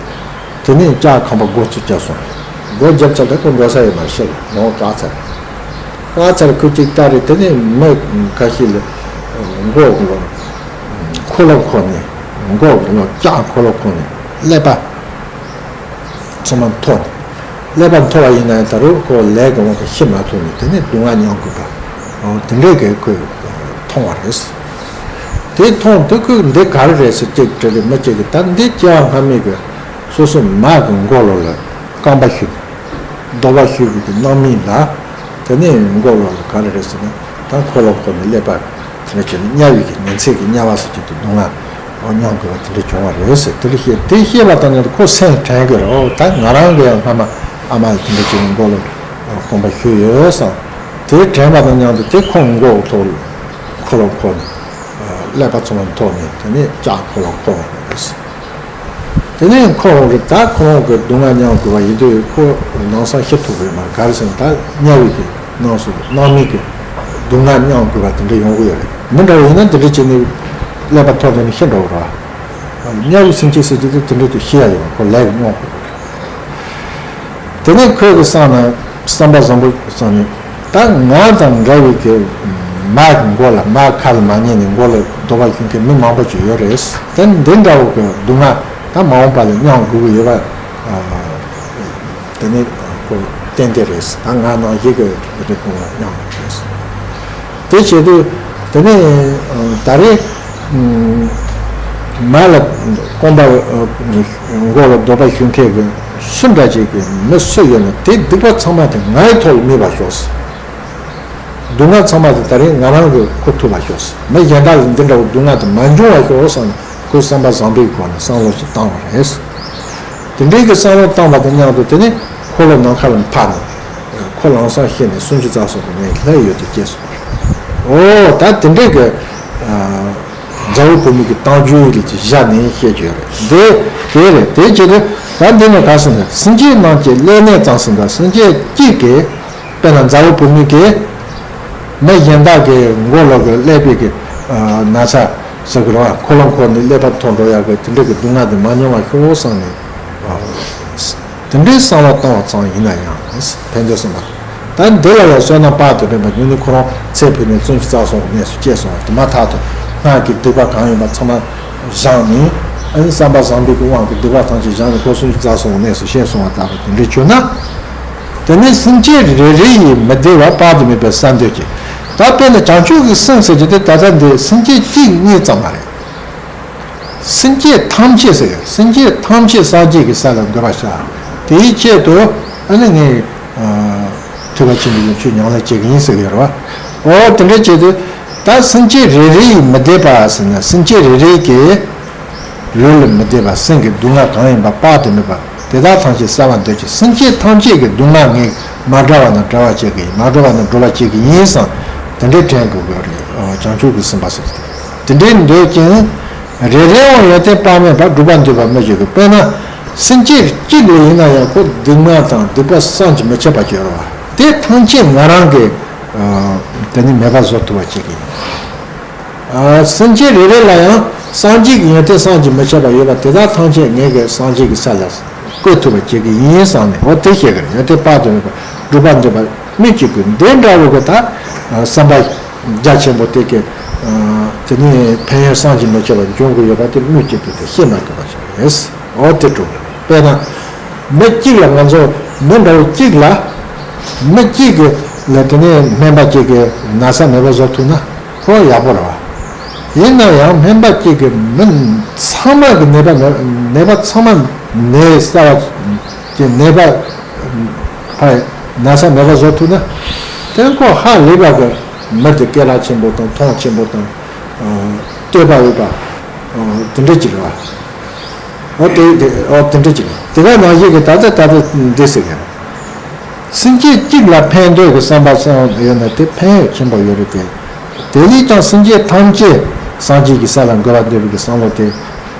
དེ་ནས་ལྕགས་ཁང་པ་སྒོ་ཚུར་བརྒྱབ་སོང་། སྒོ་བརྒྱབ་ཚར་ད་ཁོ་འགྲོ་ས་ཡོད་མ་རེད། ཤི་ལ་ལོང་བཀག་ཚར། བཀག་ཚར་ཁོ་གཅིག་ལྟ་རེད། དེ་ནས་མི་ཁ་ཤས་ལ་མགོ་ལ་འཁོར་ལོ་འཁོར་ནས། མགོ་ལ་ལྕགས་འཁོར་ལོ་འཁོར་ནས་ཀླད་པ་ཚང་མ་འཐོར་ནས། ཀླད་པ་འཐོར་བ་ཡིན་ན་ཡང་ད་རུང་ཁོ་ལས་ཀྱི་དབང་གིས་ཤི་མ་ཐུབ་ནས་དེ་ནས་སྡུག་བསྔལ་མྱོང་དགོས་པ། འོ་དེ་འདྲས་ཀྱི་ཁོས་མཐོང་བ་རེད། དེ་མཐོང་དུས་ཁོས་འདི་ག་རེ་རེད་ཟེར་ཅིག་དྲིས་རེད། མི་གཅིག་གིས་ད་འདི་སྐྱེ་བ་སྔ་མའི་གི་སོ་སོའི་མ་གི་མགོ་ལོག་ལ་རྐང་པ་གཞུས། རྡོ་བ་གཞུས་པའི་གི་སྣང་མེད་ལ། དེ་ནས་མགོ་ལོག་ལ་ག་རེ་རེད་ཟེར་ན་ད་འཁོར་ལོ་འཁོར་ནས་ཀླད་པ་དེ་འདྲ་བྱས་ནས་དམྱལ་བའི་གི་ཉི་ཚེ་གི་དམྱལ་བ་ཟེར་གྱི་འདུག་སྡུག་བསྔལ་མྱོང་དགོས་པ་དེ་འདྲ་བྱུང་བ་རེད་ཟེར། དེ་འདྲ་བཤད། དེ་བཤད་པ་དང་མཉམ་དུ་ཁོ་སེམས་དྲན་གི་རེད། ཨོ་ད་ང་རང་གི་ཡང་སྔ་མ་ཨ་མ་ལ་དེ་འདྲ་བྱས་ནས་མགོ་ལོག་རྐང་པ་གཞུས་ཡོད་བསམ། དེ་དྲན་པ་དང་མཉམ་དུ་དེ་ཁོ་མགོ་ཐོག་ལ་འཁོར་ལོ་འཁོར་ནས་ཀླད་པ་ཚང་མ་འཐོར་ནས་དེ་ནས་ལྕགས་འཁོར་ལོ་འཁོར་བ་རེད། དེ་ནས་འཁོར་འོང་རེད། ད་ཁོ་རང་གི་སྡུག་བསྔལ་མྱོང་དགོས་པ་ཡིན་དུས་ཁོ་ནང་སང་ཤི་ཐུབ་ཀྱི་མ་རེད། ག་རེ་ཟེར་ན་ད་དམྱལ་བའི་གི་ནང་སུ་སྣང་མེད་ཀྱི་སྡུག་བསྔལ་མྱོང་དགོས་པ་དེ་འདྲ་ཡོང་གི་ཡོད་རེད། མི་འདྲ་བ་ཡིན་ན་དེ་འདྲ་བྱས་ནས་ཀླད་པ་འཐོར་ནས་ཤི་འགྲོ་གི་རེད། དམྱལ་བའི་སེམས་ཅན་ཟེར་གྱི་དེ་དེ་འདྲ་དུ་ཤི་ཡ་ཡོད་པ་ཁོ་ལས་ཀྱི་མྱོང་དགོས་པ་རེད། དེ་ནས་ཁོས་གི་བསམ་ན་བསམ་པ་བཟང་པོ་བསམ་ནས་ད་ང་དང་འདྲ་བའི་གི་ མ་གི་མགོ་ལ་མ་ཁ་ལ་མ་ཉན་ནས་མགོ་ལ་འདོད་པ་ཞུགས་མཁན་མི་མང་པོ་ཅིག་ཡོད་རེད། དེ་འདི་འདྲ་བོ་གི་སྡུག་བསྔལ་ད་མ་འོངས་པ་ལ་མྱང་དགོས་ཀྱི་ཡོད་པ། དེ་ནི་ཁོ་ཏན་ཏན་རེད། ད་ང་ནང་བཞིན་གྱི་རེད། སྡུག་བསྔལ་མྱང་དགོས་རེད། དེ་བྱེད་དུས་དེ་ནི་ད་རེས་མ་ལ་རྐང་པ་མགོ་ལ་འདོད་པ་ཞུགས་མཁན་གྱི་སུ་འདྲ་ཅིག་གི་མི་སུ་ཡོད་ན་དེ་སྡིག་པ་ཚང་མ་དེ་ངའི་ཐོག་ལ་དམིགས་པར་ཤོག་སྡུག་བསྔལ་ཚང་མ་དེ་ད་རེས་ང་རང་གིས་ཁུར་ཐུབ་པར་ཤོག་མི་གཞན་དག་ལ་འདི་འདྲ་བོ་སྡུག་བསྔལ་དེ་མ་འབྱུང་བར་ཤོག་བསམ་ནས་ཁོས་བསམ་པ་བཟང་པོའི་སྒོ་ནས་བསམ་བློ་ཞིག་བཏང་བ་རེད། དེ་འདྲའི་གི་བསམ་བློ་བཏང་བ་དང་མཉམ་དུ་དེ་ནི་འཁོར་ལོ་ནམ་མཁའ་ལ་འཕར་ནས་ཁོ་ལམ་སང་ཤེས་ནས་སུམ་ཅུ་རྩ་གསུམ་གྱི་གནས་ལྷ་ཡུལ་དུ་སྐྱེས་སོང་བ་རེད། འོ་ད་དེ་འདྲའི་གི་མཛའ་བོ་བུ་མོ་གི་རྟགས་འཇུག་ལས་ཀྱི་བཞག་ནས་བཤད་རྒྱུ་ཡོད་རེད། འདི་དེ་རེད། དེ་བྱེད་དུས་ད་འདི་ནས་ག་ཟེར་ན་སེམས་ཅན་རྣམས་ཀྱི་ཀླད་ནད་ཙམ་ཟེར་འདུག་སེམས་ཅན་གཅིག་གིས་དཔེར་ན་མཛའ་བོ་བུ་མོ་གིས་མི་གཞན་དག་གི་མགོ་ལོག་གི་ཀླད་པའི་གི་ན་ཚ་ཟེར་གི་རེད་བ། ཁོ་ལ་འཁོར་ནས་ཀླད་པ་ཐོར་འགྲོ་ཡག་གི་དེ་འདྲ་གི་སྡུག་བསྔལ་དེ་མ་མྱོང་བ་ཤོག་བསམ་ནས་དེ་འདྲའི་བསམ་བློ་བཏང་བ་ཙམ་ཡིན་ན་ཡང་ཕན་ཚུན་སེམས་པ་ད་འདི་ལ་ཡང་བསོད་ནམས་དཔག་ཏུ་མེད་པ་ཉུང་ནི་ཁོ་རང་ཚེ་འཕོས་ནས་བཙུན་གྱི་རྩ་སོགས་གནས་སུ་སྐྱེས་སོང་བ་དེ་མ་ཐག་ཏུ་སྔར་གྱི་སྡིག་པ་གང་ཡིན་པ་ཚང་མ་བཞག་ནས་ཨ་ནི་བསམ་པ་བཟང་པོའི་གི་དབང་གིས་སྡིག་པ་ཐམས་ཅད་བཞག་ནས་ཁོ་བཙུན་གྱི་རྩ་སོགས་གནས་སུ་གཤེགས་སོང་བ་ལྟ་བུ་དེ་འདྲའི་གྱུར་ན། དེ་ནས་སེམས་ཅན་རེ་རེ་ཡི་མི་བདེ་བ་དཔག་ཏུ་མེད་པའི་བསལ་འདོད་ཀྱིས། ད་དཔེར་ན་བྱང་ཆུབ་ཀྱི་སེམས་ཟེར་རྒྱུ་དེ་ད་ལྟ་འདི་སེམས་ཅན་གཅིག་གཉིས་ཙམ་མ་རེད། སེམས་ཅན་ཐམས་ཅད་ཟེར་གི་སེམས་ཅན་ཐམས་ཅད་སངས་རྒྱས་ཀྱི་ས་ལ་འགོད་པར་བྱ། དེའི་ཆེད་དུ་ཨ་ནི་ངས་ཐེག་པ་ཆེན་པོའི་ཡོན་ཆོད་ཉམས་ལེན་བྱེད་ཀྱི་ཡིན་ཟེར་གི་ཡོད་རེད་བ། འོ་དེ་འདྲའི་ཆེད་དུ་ད་སེམས་ཅན་རེ་རེ་ཡི་མི་བདེ་བ་ཟེར་ན་སེམས་ཅན་རེ་རེ་གི་ལུས་ལ་མི་བདེ་བ་སེམས་ཀྱི་སྡུག་བསྔལ་གང་ཡིན་པ་དཔག་ཏུ་མེད་པ་དེ་དག་ཐམས་ཅད་བསལ་བར་འདོད་ཀྱི་སེམས་ཅན་ཐམས་ཅད་ཀྱི་སྡུག་བསྔལ་ངས་མ་བསྒྲལ་བ་ན་བསྒྲལ་བར་བྱེད་ཀྱི་ཡིན། མ་བསྒྲལ་བ་ན་སྒྲོལ་བར་བྱེད་ཀྱི་ཡིན་བསམ་དེ་འདྲའི་དྲན་དགོས་ཀྱི་རེད། བྱང་ཆུབ་ཀྱི་སེམས་དཔའ་ཟེར་དེ་འདྲའི་འདོད་ཅིང་། རེ་རེའང་ཡོན་ཏན་དཔག་མེད་པ་སྒྲུབ་པར་འདོད་པ་མི་བྱེད་ཀྱི། དཔེར་ན་སེམས་ཅན་གཅིག་ལ་ཡིན་ན་ཡང་ཁོ་སྡུག་བསྔལ་དང་སྡིག་པ་བསམ་གྱིས་མི་ཁྱབ་པ་ཡོད་རེད་བ། དེ་ཐམས་ཅད་ང་རང་གིས་དེ་ནི་མེད་པ་བཟོ་ཐུབ་པ་བྱེད་ཀྱི་ཡིན། སེམས་ཅན་རེ་རེ་ལ་ཡང་སངས་རྒྱས་ཀྱི་ཡོན་ཏན་བསམ་གྱིས་མི་ཁྱབ་པ་ཡོད་པ་དེ་དག་ཐམས་ཅད་ངེད་ཀྱིས་སངས་རྒྱས་ཀྱི་ས་ལ་བཀོད་ཐུབ་པ་བྱེད་ཀྱི་ཡིན་བསམ་ནས་འོ་དེ་བཤད་ཀྱི་རེད། ཡོན་ཏན་དཔག་ཏུ་མེད་པ་སྒྲུབ་པར་འདོད་པ་སྨོས་ཅི་དགོས། འདི་འདྲ་བོ་གི་ད་བསམ་པ་རྒྱ་ཆེན་པོ་དེ་གི་དེ་ནི་ཕན་ཡོན་བསམ་གྱིས་མི་ཁྱབ་པ་འབྱུང་གི་ཡོད་པ་དེ་སྨོས་ཅི་དགོས་ཏེ་བཤད་མ་དགོས་པ་ཞིག་རེད། འོ་དེ་འགྲོ་གི་རེད། དཔེར་ན་མི་གཅིག་ལ་ང་ཚོ་མི་འདྲ་བོ་གཅིག་ལ་མི་གཅིག་གི་ལ་དེ་ནི་སྨན་པ་གཅིག་གི་ན་ཚ་མེད་པ་བཟོ་ཐུབ་ན། ཁོ་ཡག་པོ་རེད་བ། ཡིན་ན་ཡང་སྨན་པ་གཅིག་གིས་མི་ཚང་མ་གི་ནད་པ་ནད་པ་ཚང་མ་ནད་གསར་བ་གི་ནད་པ་ཕ་ན་ཚ་མེད་པ་བཟོ་ཐུབ་ན། དེ་ཁོ་ཧ་ལས་པ་གི་མི་དེ་སྐད་གྲགས་ཆེན་པོ་དང་མཐོང་ཆེན་པོ་དང་བསྟོད་པ་འོས་པ་དེ་འདྲ་ཅིག་རེད་བ། འོ་དེ་དེ་འོ་དེ་འདྲ་ཅིག་རེད། དེ་ག་ནང་བཞིན་གི་ད་ལྟ་ད་ལྟ་འདི་ཟེར་གི་རེད། སེམས་ཅན་གཅིག་ལ་ཕན་འདོད་ཀྱི་བསམ་པ་སོང་ཡོད་ན་དེ་ཕན་ཡོན་ཆེན་པོ་ཡོད་རེད་དེ། དེ་ལས་ཀྱང་སེམས་ཅན་ཐམས་ཅད་སངས་རྒྱས་ཀྱི་ས་ལ་འགོད་པར་འདོད་པའི་བསམ་བློ་དེ་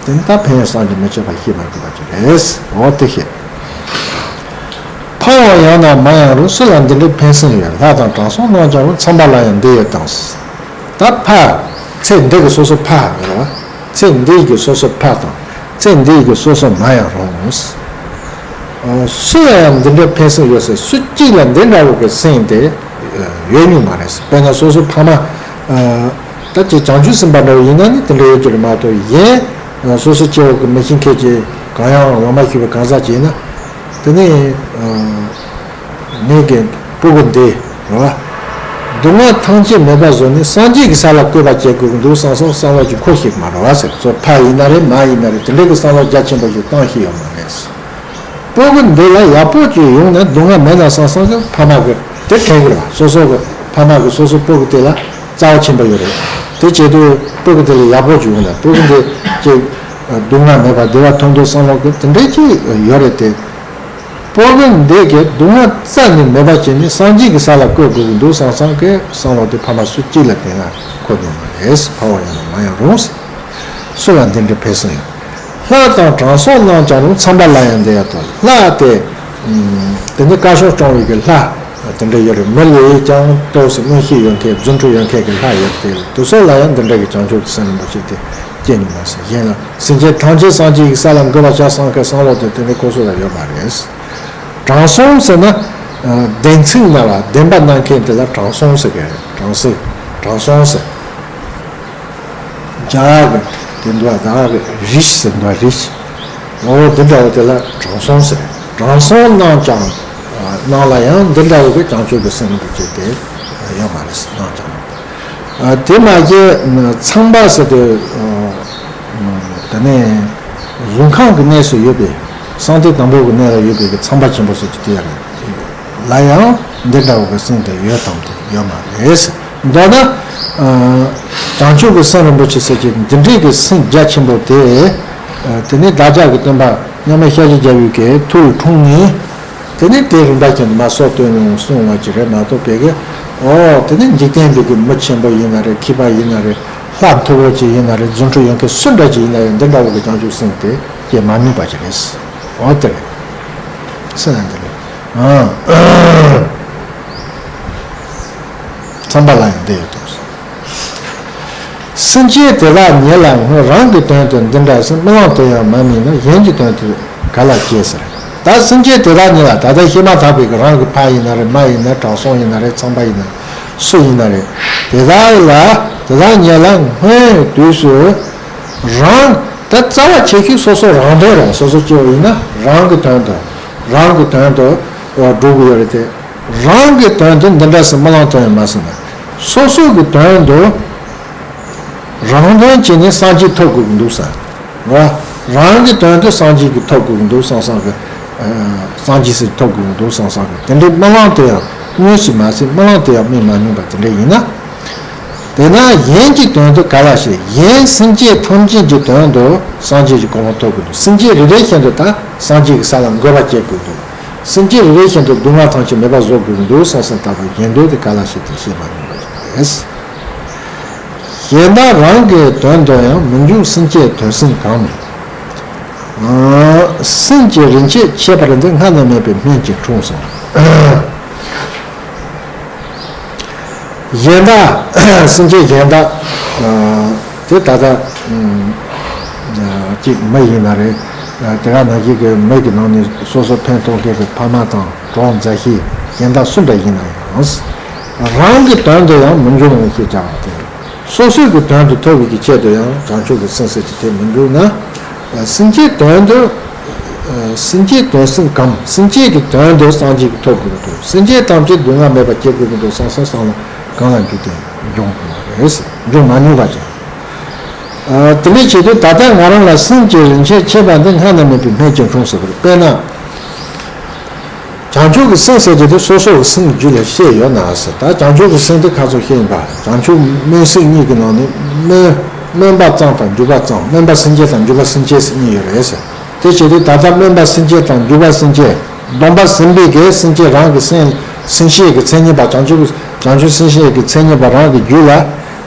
དེ་ནི་ད་ཕན་ཡོན་བསམ་གྱིས་མི་ཁྱབ་པ་ཤེས་མ་དགོས་པ་ཅིག་རེད། འོ་དེ་ཤེས། ཕ་བོང་ཡང་ན་མ་ཡང་རུང་། སུ་ལ་འདི་འདྲའི་ཕན་སེམས་ཡོད། ལྷ་དང་དྲང་སྲོང་རྣམས་ཀྱང་རུང་། ཚངས་པ་ལ་ཡང་འདི་ཡོད་དང་། ད་ཕ་ཚེ་འདི་གི་སོ་སོ་ཕ་རེད་བ། ཚེ་འདི་གི་སོ་སོ་ཕ་དང་། ཚེ་འདི་གི་སོ་སོ་མ་ཡང་རུང་། སུ་ལ་ཡང་འདི་འདྲའི་ཕན་སེམས་ཡོད་ཟེར་སུ་གཅིག་ལ་འདི་འདྲ་བོ་གི་སེམས་དེ་ཡོད་མྱོང་མ་རེད། དཔེར་ན་སོ་སོ་ཕ་མ་ད་ཅིག་བྱང་ཆུབ་སེམས་དཔའ་འདྲ་བོ་ཡིན་ན་ནི་དེ་འདྲ་ཡོད་ཀྱི་རེད་མ་གཏོགས་གཞན་སོ་སོ་སྐྱེ་བོ་གི་མི་ཤེས་མཁན་གྱི་གང་ཡང་ལོང་མ་ཤེས་པའི་གང་ཟག་ཅིག་ཡིན་ན་དེ་ནི། ངེད་ཀྱི་སྤུ་གུ་འདི་རེད་བ། སྡུག་བསྔལ་ཐམས་ཅད་མེད་པ་བཟོས་ནས་སངས་རྒྱས་ཀྱི་ས་ལ་བཀོད་པ་བྱེད་དགོས་ཀྱི་འདུག་བསམ་སོང་བསམ་བློ་ཅིག་འཁོར་ཤེས་ཀྱི་མ་རེད་བ་ཟེར། ཚོ་ཕ་ཡིན་ན་རེད་མ་ཡིན་ན་རེད་དེ་འདྲའི་གི་བསམ་བློ་རྒྱ་ཆེན་པོ་ཞིག་བཏང་ཤེས་ཡོད་མ་རེད། སྤུ་གུ་འདི་ལ་ཡག་པོ་ཅིག་ཡོང་ན་སྡུག་བསྔལ་མེད་ན་བསམ་སོང་གི་ཕ་མ་གི་དེ་དྲན་གི་རེད་བ། སོ་སོ་གི་ཕ་མ་གི་སོ་སོ་སྤུ་གུ་དེ་ལ་རྩ་བ་ཆེན་པོ་ཡོད་རེད། དེ་བྱེད་དུས་སྤུ་གུ་དེ་ལ་ཡག་པོ་ཅིག་ཡོང་ན་སྤུ་གུ་འདི་ཅིག་སྡུག་བསྔལ་མེད་པ་བདེ་བ་ཐོབ་འདུག་བསམ་བློ་གི་དེ་འདྲའི་ཅིག་ཡོད་རེད་དེ། སྤུ་གུ་འདི་གིས་སྡུག་བསྔལ་རྩ་ནས་མེད་པ་བྱས་ནས་སངས་རྒྱས་ཀྱི་ས་ལ་བཀོད་དགོས་ཀྱི་འདུག་བསམ་བསམ་གི་བསམ་བློ་དེ་ཕ་མ་སུ་གཅིག་ལ་བརྟེན་ན་འཁོར་ནས་མ་རེད། ཕ་བོང་ཡང་ན་མ་ཡང་རུང་། སུ་ལ་འདི་འདྲའི་ཕན་སེམས་ཡོད། ལྷ་དང་དྲང་སྲོང་རྣམས་ཀྱང་རུང་། ཚངས་པ་ལ་ཡང་འདི་ཡོད་དོ། ལྷ་དེ་དེ་ནི་བཀའ་ཤོག་སྐྱོང་བའི་གི་ལྷ་དེ་འདྲ་ཡོད་རེད། མི་ལ་ཡིས་ཀྱང་ཏོག་ཙམ་མངོན་ཤེས་ཡོད་མཁན་རྫུ་འཕྲུལ་ཡོད་མཁན་གི་ལྷ་ཡོད་དེ་དེ་ཚོ་ལ་ཡང་འདི་འདྲ་གི་བྱང་ཆུབ་ཀྱི་སེམས་རིན་པོ་ཆེ་དེ་སྐྱེ་ནི་མ་ཟད་གཞན་ལ། སེམས་ཅན་ཐམས་ཅད་སངས་རྒྱས་ཀྱི་ས་ལ་འགོད་པར་བྱ་བསམ་མཁན་བསམ་བློ་དེ་དེ་འདྲའི་ཁོ་ཚོ་ལ་ཡོད་མ་རེད། དྲང་སྲོང་ཟེར་ན། བདེན་ཚིག་སྨྲ་བ་བདེན་པ་སྨྲ་མཁན་དེ་ལ་དྲང་སྲོང་ཟེར་གི་རེད། དྲང་སྲོང་ དྲང་སྲོང་ཟེར། རྒྱ་གར་གྱི་དེ་འདུག་བ། རྒྱ་གར་གྱི་རིས་ཟེར་འདུག་བ། རིས། འོ་དེ་འདྲ་བོ་དེ་ལ་དྲང་སྲོང་ཟེར། དྲང་སྲོང་རྣམས་ཀྱང་། རྣམས་ལ་ཡང་འདི་འདྲ་བོ་གི་བྱང་ཆུབ་ཀྱི་སེམས་རིན་པོ་ཆེ་དེ་ཡོད་མ་རེད། རྣམས་ཀྱང་། དེ་མ་གཞི་ཚངས་པ་ཟེར་དུས། དེ་ནས་གཟུགས་ཁམས་ཀྱི་གནས་སུ་ཡོད་པའི་གསང་སྟེ་དང་པོ་གི་གནས་ལ་ཡོད་པའི་གི་ཚངས་པ་ཆེན་པོ་ཟེར་གྱི་དེ་ཡང་ལ་ཡང་འདི་འདྲ་བོ་གི་སེམས་དེ་ཡོད་དམ་དེ་ཡོད་མ་རེད། མདོར་ན། བྱང་ཆུབ་ཀྱི་སེམས་རིན་པོ་ཆེ་ཟེར་གྱི་འདི་འདྲའི་གི་སེམས་རྒྱ་ཆེན་པོ་དེ། དེ་ནི་བདག་ཅག་གི་སྟོན་པ་མཉམ་མེད་ཤཱཀྱ་རྒྱལ་པོའི་གི་ཐུགས་ལ་འཁྲུངས་ནས། དེ་ནས་དེའི་རིམ་པ་ཅན་དུ་མ་སོགས་དོན་ཡོངས་གསུངས་པ་ཅིག་རེད་མ་གཏོགས། པའི་གི། འོ་དེ་ནས་འཇིག་རྟེན་པའི་གི་མི་ཆེན་པོ་ཡིན་ན་རེད། མཁས་པ་ཡིན་ན་རེད། ལྷ་མཐུ་བོ་ཅིག་ཡིན་ན་རེད། རྫུ་འཕྲུལ་ཡོད་མཁན་སུ་འདྲ་ཅིག་ཡིན་ན་ཡང་འདི་འདྲ་བོ་གི་བྱང་ཆུབ་སེམས་དེ་སྐྱེ་མ་ནུས་པ་ཅིག་རེད། འོ་དེ་རེད། སེམས་ལ་འདི་རེད། ཨང་། ཚངས་པ་ལ་ཡང་འདི་ཡོད་དོ། སེམས་ཅན་དེ་དག་ཉིད་ལ་སྔོན་རང་གི་དོན་དུ་འདི་འདྲ་ཟེར་སྨོན་ལམ་དེ་ཡང་མ་སྨིན་ན་གཞན་གྱི་དོན་དུ་ག་ལ་སྐྱེ་ཟེར། ད་སེམས་ཅན་དེ་དག་ཉིད་ལ། ད་ལྟ་བཤད་མ་ཐག་པའི་གི་རང་གི་ཕ་ཡིན་ན་རེད། མ་ཡིན་ན་དྲང་སྲོང་ཡིན་ན་རེད། ཚངས་པ་ཡིན་ན་སུ་ཡིན་ན་རེད། དེ་དག་ལ། དེ་དག་ཉིད་ལ་སྔོན་དུས་སུ་རང་། ད་རྩ་བ་ཆེ་ཤོས་སོ་སོ་རང་དོན་རེད། སོ་སོ་སྐྱེ་བོ་ཡིན་ན་རང་གི་དོན་དུ། རང་གི་དོན་དུ་འགྲོ་དགོས་ཡོད་རེད་དེ། རང་གི་དོན་དུ་འདི་འདྲ་ཟེར་སྨོན་ལམ་ཐོབ་ཡང་མ་ཟིན་ན། སོ་སོ་གི་དོན་དུ་རང་དོན་བྱས་ནས་སངས་རྒྱས་ཐོབ་དགོས་ཀྱི་འདུག་བསམ། རང་གི་དོན་དུ་སངས་རྒྱས་ཀྱི་ཐོབ་དགོས་ཀྱི་འདུག་བསམ་བསམ་གི། སངས་རྒྱས་སུ་ཐོབ་དགོས་ཀྱི་འདུག་བསམ་བསམ་གི། དེ་འདྲའི་སྨོན་ལམ་དེ་ཡང་དངོས་སུ་མ་ཟིན། སྨོན་ལམ་དེ་ཡང་སྨིན་མ་མྱོང་པ་དེ་འདྲ་ཡིན་ན། དེས་ན་གཞན་གྱི་དོན་དུ་ག་ལ་ཞིག་གཞན་སེམས་ཅན་ཐམས་ཅད་ཀྱི་དོན་དུ་སངས་རྒྱས་ཀྱི་གོ་འཕང་ཐོབ་དགོས་འདུག་སེམས་ཅན་རེ་རེ་བཞིན་དུ་ད་སངས་རྒྱས་ཀྱི་ས་ལ་འགོད་པ་བྱེད་དགོས་འདུག་སེམས་ཅན་རེ་རེ་བཞིན་དུ་སྡུག་བསྔལ་ཐམས་ཅད་མེད་པར་བཟོ་དགོས་འདུག་བསམ་བསམ་ལྟ་བུ་གཞན་དོན་དུ་ག་ལ་ཞིག་དེ་བཤད་མ་མྱོང་བ་རེད། གཞན་དག་རང་གི་དོན་དུ་ཡང་མི་འཇུག་སེམས་ཅན་དོན་སེམས་གང་། སེམས་ཀྱི་རིན་ཆེན་ཁྱད་པར་འདི། སྔ་ན་མེད་པའི་སྨན་གྱི་འཁྲུངས་སོ། གཞན་དག་སེམས་ཅན་གཞན་དག་དེ་ད་ལྟ་གཅིག་མི་ཡིན་ན་རེད། དེ་ག་ནང་བཞིན་གྱི་མི་གི་ནང་ནས་སོ་སོ་ཕན་ཐོགས་མཁན་གྱི་ཕ་མ་དང་གྲོགས་མཛའ་བཤེས་གཞན་དག་སུ་འདྲ་ཡིན་ན་ཡང་། རང་གི་དོན་དུ་ཡང་མི་འཇུག་ནས་ཞེས་བྱ་བ་སྟེ། སོ་སོའི་གི་དོན་དུ་ཐོབ་པའི་གི་ཆེད་དུ་ཡང་བྱང་ཆུབ་ཀྱི་སེམས་ཟེར་གྱི་དེ་མི་འདུག་ན། སེམས་ཅན་དོན་དུ། སེམས་ཅན་དོན་སེམས་གང་། སེམས་ཅན་གྱི་དོན་དུ་སངས་རྒྱས་ཀྱི་ཐོབ་དགོས་ཀྱི་འདུག་སེམས་ཅན་ཐམས་ཅད་སྡུག་བསྔལ་མེད་པར་སྐྱེ་དགོས་ཀྱི་འདུག་བསམ་བསམ་བསམ་ལ་གང་ལ་འཇུག་དེ་འབྱུང་དགོས་པ་རེད། འབྱུང་མ་ནུས་པ་ཅིག་དེ་འདྲའི་ཆེད་དུ་ད་ལྟ་ང་རང་ལ་སེམས་ཀྱི་རིན་ཆེན་ཁྱད་པར་འདི། སྔ་ན་མེད་པའི་སྨན་གྱི་འཁྲུངས་སོ། དཔེར་ན། བྱང་ཆུབ་ཀྱི་སེམས་ཟེར་གྱི་དེ་སོ་སོ་གི་སེམས་རྒྱུད་ལ་སྐྱེས་ཡོད་ན་ཟེར། ད་བྱང་ཆུབ་ཀྱི་སེམས་དེ་ཁ་ཚོ་ཤེས་ཡིན་པ། བྱང་ཆུབ་སྨོན་སེམས་གཉིས་ཀྱི་ནང་ནས་སྨོན། སྨོན་པ་ཙམ་དང་འཇུག་པ་ཙམ། སྨོན་པ་སེམས་བསྐྱེད་དང་འཇུག་པ་སེམས་བསྐྱེད་ཟེར་གཉིས་ཡོད་རེད་ཟེར། དེ་བྱས་དུས་ད་ལྟ་སྨོན་པ་སེམས་བསྐྱེད་དང་འཇུག་པ་སེམས་བསྐྱེད། སྡོམ་པ་ཟིན་པའི་གི་སེམས་བསྐྱེད་རང་གི་སེམས། སེམས་བསྐྱེད་ཀྱི་མཚན་ཉིད་པ། བྱང་ཆུབ་ཀྱི། བྱང་ཆུབ་སེམས་བསྐྱེད་ཀྱི་མཚན་ཉིད་པ་རང་གི་རྒྱུད་ལ་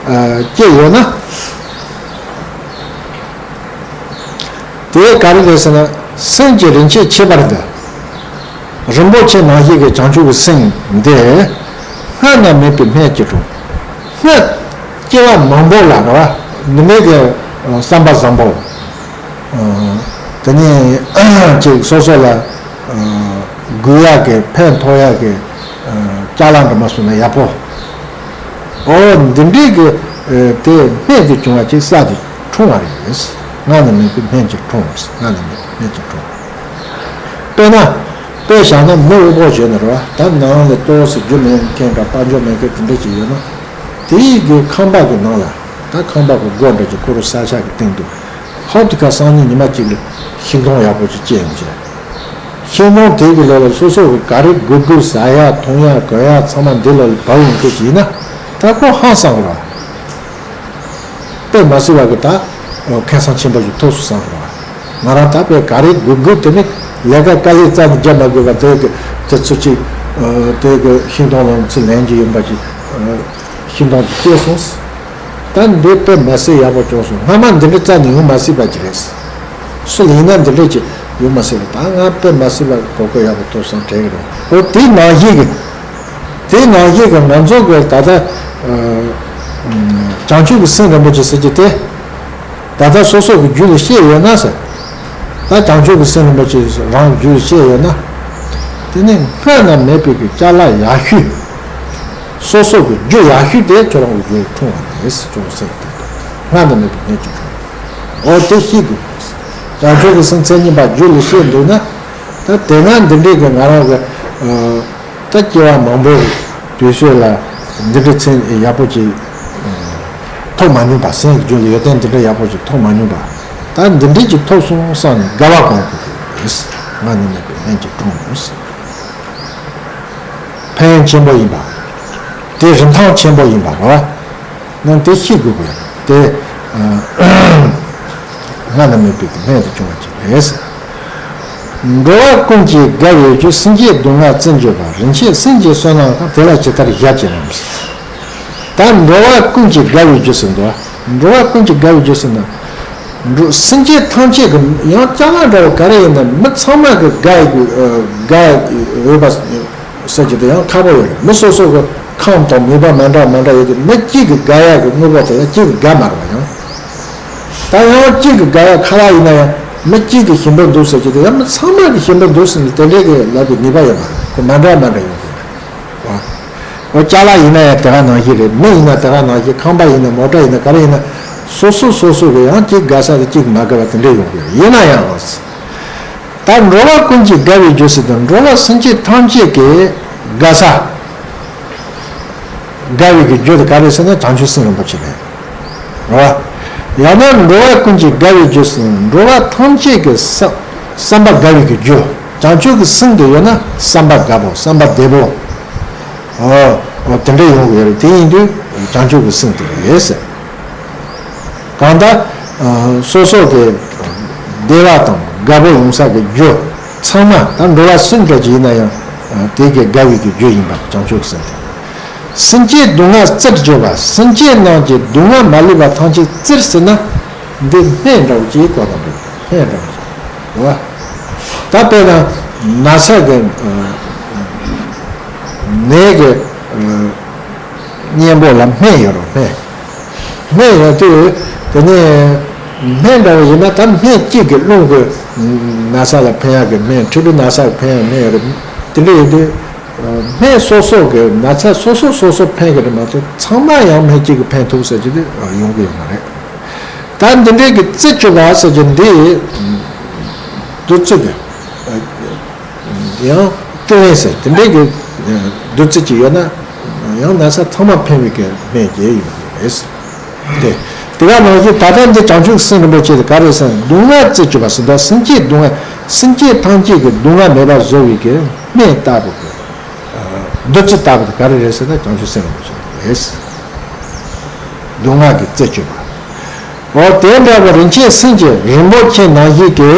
སྐྱེས་ཡོད་ན། དེ་ག་རེ་རེད་ཟེར་ན། སེམས་ཀྱི་རིན་ཆེན་ཁྱད་པར་འདི། རིན་པོ་ཆེ་ནང་བཞིན་གྱི་བྱང་ཆུབ་ཀྱི་སེམས་འདི། སྔ་ན་མེད་པའི་སྨན་གྱི་འཁྲུངས། སྔ་སྐྱེ་བ་མང་པོ་ལ་རེད་བ། འདི་འདྲའི་གི་བསམ་པ་བཟང་པོ། དེ་ནས་ཅིག་སོ་སོ་ལ་དགོས་ཡག་གི་ཕན་ཐོགས་ཡག་གི་ཅ་ལག་འདྲ་མ་བཟོས་ན་ཡག་པོ། ཨོ་འདི་འདྲའི་གི་དེ་སྨན་དུ་བྱུང་བ་ཅིག་ས་དེ་འཁྲུངས་པ་རེད། སྔ་ན་མེད་པའི་སྨན་གྱི་འཁྲུངས། སྔ་ན་མེད་པའི་སྨན་གྱི་འཁྲུངས། དཔེར་ན། དཔེ་བཞག་ན་མི་དབུལ་པོ་བྱས་ན་རེད་བ། ད་ནང་ལ་ཏོག་ཙམ་རྒྱུ་མེད་མཁན་དང་དཔལ་འབྱོར་མེད་མཁན་དེ་འདྲ་ཅིག་ཡོད་ན། དེ་ཡི་གི་ཁང་པ་གི་ནང་ལ། ད་ཁང་པ་གི་སྒོ་འདྲ་ཅིག་ཁོ་རང་ས་ཆ་གི་སྟེང་དུ། ཧོབ་ཏེ་ཁ་སང་ཉིན་ཉི་མ་གཅིག་ལ་ཤིང་སྡོང་ཡག་པོ་ཅིག་སྐྱེས་ཡོང་ཅིག་ཤིང་སྡོང་དེ་གི་ལོགས་ལ་སོ་སོ་གི་ག་རེ་དགོས་དགོས་ཟ་ཡ་འཐུང་ཡ་གོན་ཡ་ཚང་མ་འདི་ལོགས་ལ་བབས་ཡོང་མཁན་ཅིག་ཡིན་ན། ད་ཁོ་ཧང་སང་གི་རེད་བ། དཔེ་མ་སྲིད་པ་གི་ད་ཁེ་བཟང་ཆེན་པོ་ཞིག་ཐོབ་སོང་བསམ་གི་རེད་བ། ང་རང་ད་དཔེ་ག་རེ་དགོས་དགོས་དེ་ནི་ལས་ཀ་དཀའ་ལས་རྩ་ནས་རྒྱབ་མ་དགོས་པ། དེ་གི་དེ་ཚོ་ཅིག་དེ་གི་ཤིང་སྡོང་ལ་ཚུར་ལེན་གྱི་ཡོང་པ་ཅིག་ཤིང་སྡོང་དེ་སྐྱེས་སོང་། ད་འདི་དཔེ་མ་སྲིད་ཡག་པོ་བྱུང་སོང་། སྔ་མ་འདི་འདྲ་རྩ་ནས་ཡོང་མ་སྲིད་པ་ཅིག་རེད། སུ་ལ་ཡིན་ན་འདི་འདྲ་ཅིག་ཡོང་མ་སྲིད་པ། ད་ང་དཔེ་མ་སྲིད་པ་གོ་སྐབས་ཡག་པོ་ཐོབ་སོང་དྲན་གི་རེད། འོ་དེ་ནང་བཞིན་གི། དེ་ནང་བཞིན་གི་ང་ཚོ་གི་ད་ལྟ་བྱང་ཆུབ་ཀྱི་སེམས་རིན་པོ་ཆེ་ཟེར་གྱི་དེ། ད་ལྟ་སོ་སོ་གི་རྒྱུད་ལ་སྐྱེས་ཡོད་ན་ཟེར། ད་བྱང་ཆུབ་ཀྱི་སེམས་རིན་པོ་ཆེ་རང་རྒྱུད་ལ་སྐྱེས་ཡོད་ན། དེ་ནི་སྔ་ན་མེད་པའི་གི་ཅ་ལག་ཡག་ཤོས། སོ་སོ་གི་རྒྱུ་ཡག་ཤོས་དེ་ཁྱོད་རང་གི་རྒྱུ་ལ་འཁྲུངས་པ་རེད་ཟེར། ཁྱོད་སེམས་དེ་སྔར་ནས་མེད་པའི་ནད་ཀྱིས་འཁྲུངས། འོ་དེ་ཤེས་དགོས། བྱང་ཆུབ་ཀྱི་སེམས་མཚན་ཉིད་པ་རྒྱུད་ལ་སྐྱེས་འདུག་ན། ད་དེ་སྔ་འདི་འདྲའི་གི་ང་རང་གི་ད་སྐྱེ་བ་མང་པོའི་དུས་ཚོད་ལ་འདི་འདྲའི་མཚན་ཡག་པོ་ཅིག་ཐོབ་མ་མྱོང་པ། སེམས་ཀྱི་རྒྱུད་ལ་ཡོན་ཏན་འདི་འདྲ་ཡག་པོ་ཅིག་ཐོབ་མ་མྱོང་པ། ད་འདི་འདྲའི་ཅིག་ཐོབ་སོང་བསམ་ནས་དགའ་བ་གང་དགོས་ཀྱི་རེད། སྔར་ནས་མེད་པའི་ལྷན་ཅིག་འཁྲུངས་ནས། ཕན་ཡོན་ཆེན་པོ་ཡིན་པ། དེ་རིན་ཐང་ཆེན་པོ་ཡིན་པ་རེད་བ། ནང་དེ་ཤེས་དགོས་པས་དེ་སྔར་ནས་མེད་པའི་ལྷན་དུ་བྱུང་བ་ཅིག་རེད། འགྲོ་བ་ཀུན་གྱི་དགའ་བའི་རྒྱུ། སེམས་ཅན་སྡུག་བསྔལ་རྩད་གཅོད་པ། རིན་ཆེན་སེམས་ཀྱི་བསོད་ནམས་གང་། དེ་ལ་ཇི་ལྟར་ཞབས་ཀྱིས་བསླངས། ད་འགྲོ་བ་ཀུན་གྱི་དགའ་བའི་རྒྱུ་ཟེར་འདུག་འགྲོ་བ་ཀུན་གྱི་དགའ་བའི་རྒྱུ་ཟེར་ན། འགྲོ་སེམས་ཅན་ཐམས་ཅད་ཀྱི་ཡང་ཅ་ལག་འདྲ་བོ་ག་རེ་ཡིན་ན་མི་ཚང་མ་གི་དགའ་ཡི་དགའ་འོས་པ། ཟེར་གྱི་དེ་ཡང་ཁག་པོ་ཡོད་རེད། མི་སོ་སོ་གི་ཁམས་དང་ནུས་པ་མ་འདྲ་མ་འདྲ་ཡོད་དེ། མི་གཅིག་གི་དགའ་ཡག་གི་དངོས་པོ་དེ་ཡང་གཅིག་གི་དགའ་མ་རེད་པ། ཡང་ད་ཡང་གཅིག་གི་དགའ་ཡག་ཁ་ལག་ཡིན་ན་ཡང་མི་གཅིག་གི་ཞིམ་པོ་འདུག་ཟེར་གྱི་དེ་ཡང་མི་ཚང་མ་གི་ཞིམ་པོ་འདུག་ཟེར་ནས་དེ་འདྲའི་གི་ལབ་པའི་ནུས་པ་ཡོད་མ་རེད། ཁོ་མ་འདྲ་མ་འདྲ་ཡོང་གི་རེད་བ། འོ་ཅ་ལག་ཡིན་ན་ཡང་དེ་ག་ནང་བཞིན་རེད། མི་ཡིན་ན་དེ་ག་ནང་བཞིན། ཁང་པ་ཡིན་ན་མོ་ཊ་ཡིན་ན་ག་རེ་ཡིན་ན་སོ་སོ་སོ་སོ་གི་ཡང་གཅིག་དགའ་ས་དང་གཅིག་མ་དགའ་བ་དེ་འདྲ་ཡོང་གི་རེད། ཡིན་ན་ཡང་། ད་འགྲོ་བ་ཀུན་གྱི་དགའ་བའི་རྒྱུ་ཟེར་དུས་འགྲོ་བ་སེམས་ཅན་ཐམས་ཅད་ཀྱི་དགའ་ས། དགའ་བའི་གི་རྒྱུ་དེ་ག་རེ་ཟེར་ན་བྱང་ཆུབ་སེམས་རིན་པོ་ཆེ་རེད། རེད་བ། ཡང་ན་འགྲོ་བ་ཀུན་གྱི་དགའ་བའི་རྒྱུ་ཟེར་ན་འགྲོ་བ་ཐམས་ཅད་ཀྱི་བསམ་བསམ་པ་དགའ་བའི་གི་རྒྱུ། བྱང་ཆུབ་ཀྱི་སེམས་དེ་ཡོད་ན་བསམ་པ་དགའ་པོ་བསམ་པ་བདེ་པོ། འོ་འོ་དེ་འདྲ་ཡོང་གི་ཡོད་རེད། དེ་ཡིན་དུས་བྱང་ཆུབ་ཀྱི་སེམས་དེ་རེད་ཟེར། གང་ལྟར། སོ་སོ་གི་བདེ་བ་དང་དགའ་པོ་ཡོང་ས་གི་རྒྱུ་ཚང་མ་ད་འགྲོ་བ་སུ་འདྲ་ཅིག་ཡིན་ན་ཡང་དེ་གི་དགའ་བའི་གི་རྒྱུ་ཡིན་པ་བྱང་ཆུབ་སེམས་དེ། སེམས་ཅན་སྡུག་བསྔལ་རྩད་གཅོད་པ། སེམས་ཅན་རྣམས་ཀྱི་སྡུག་བསྔལ་མ་ལུས་པ་ཐམས་ཅད་རྩད་ཟེར་ན། འདི་སྨན་འདྲ་བོ་ཅིག་གོ་དང་འདུག་སྨན་འདྲ་བོ་ཅིག་རེད་བ། ད་དཔེར་ན་ན་ཚ་གི་ནད་གི་གཉེན་པོ་ལ་སྨན་ཡོད་རེད། སྨན། སྨན་ཡོད་དུས་དེ་ནས་སྨན་འདྲ་བོ་ཡིན་ན་ད་སྨན་གཅིག་གི་རླུང་གི་ན་ཚ་ལ་ཕན་ཡག་གི་སྨན། མཁྲིས་པའི་ན་ཚ་ལ་ཕན་ཡག་སྨན་ཡོད་རེད། དེ་འདྲ་ཡིན་དུས་སྨན་སོ་སོ་གི་ན་ཚ་སོ་སོ་སོ་སོ་ཕན་གི་རེད་མ་གཏོགས་ཚང་མ་ཡང་སྨན་གཅིག་གི་ཕན་ཐོགས་ཟེར་གྱི་དེ་ཡོང་གི་ཡོད་མ་རེད། ད་འདི་འདྲའི་གི་རྩད་གཅོད་པ་ཟེར་གྱི་འདི་བདུད་རྩི་གི་ཡང་ཏིལ་ལེན་ཟེར་དེ་འདྲའི་གི་བདུད་རྩི་ཅིག་ཡོད་ན་ཡང་ན་ཚ་ཚང་མ་ཕན་པའི་གི་སྨན་གྱི་ཡོད་རེད། དེ་དེ་ག་ནང་བཞིན་ད་ལྟ་འདི་བྱང་ཆུབ་སེམས་རིན་པོ་ཆེ་དེ་ག་རེ་ཟེར་ན་སྡུག་བསྔལ་རྩད་གཅོད་པ་ཟེར་ད་སེམས་ཅན་སྡུག་བསྔལ་སེམས་ཅན་ཐམས་ཅད་ཀྱི་སྡུག་བསྔལ་མེད་པ་བཟོ་བའི་གི་སྨན་ལྟ་བུ་གི་བདུད་རྩི་ལྟ་བུ་དེ་ག་རེ་རེད་ཟེར་ན་བྱང་ཆུབ་སེམས་རིན་པོ་ཆེ་རེད། སྡུག་བསྔལ་གྱི་རྩད་གཅོད་པ། འོ་དེ་འདྲ་བ་རིན་ཆེན་སེམས་ཀྱི་རིན་པོ་ཆེ་ནང་བཞིན་གྱི་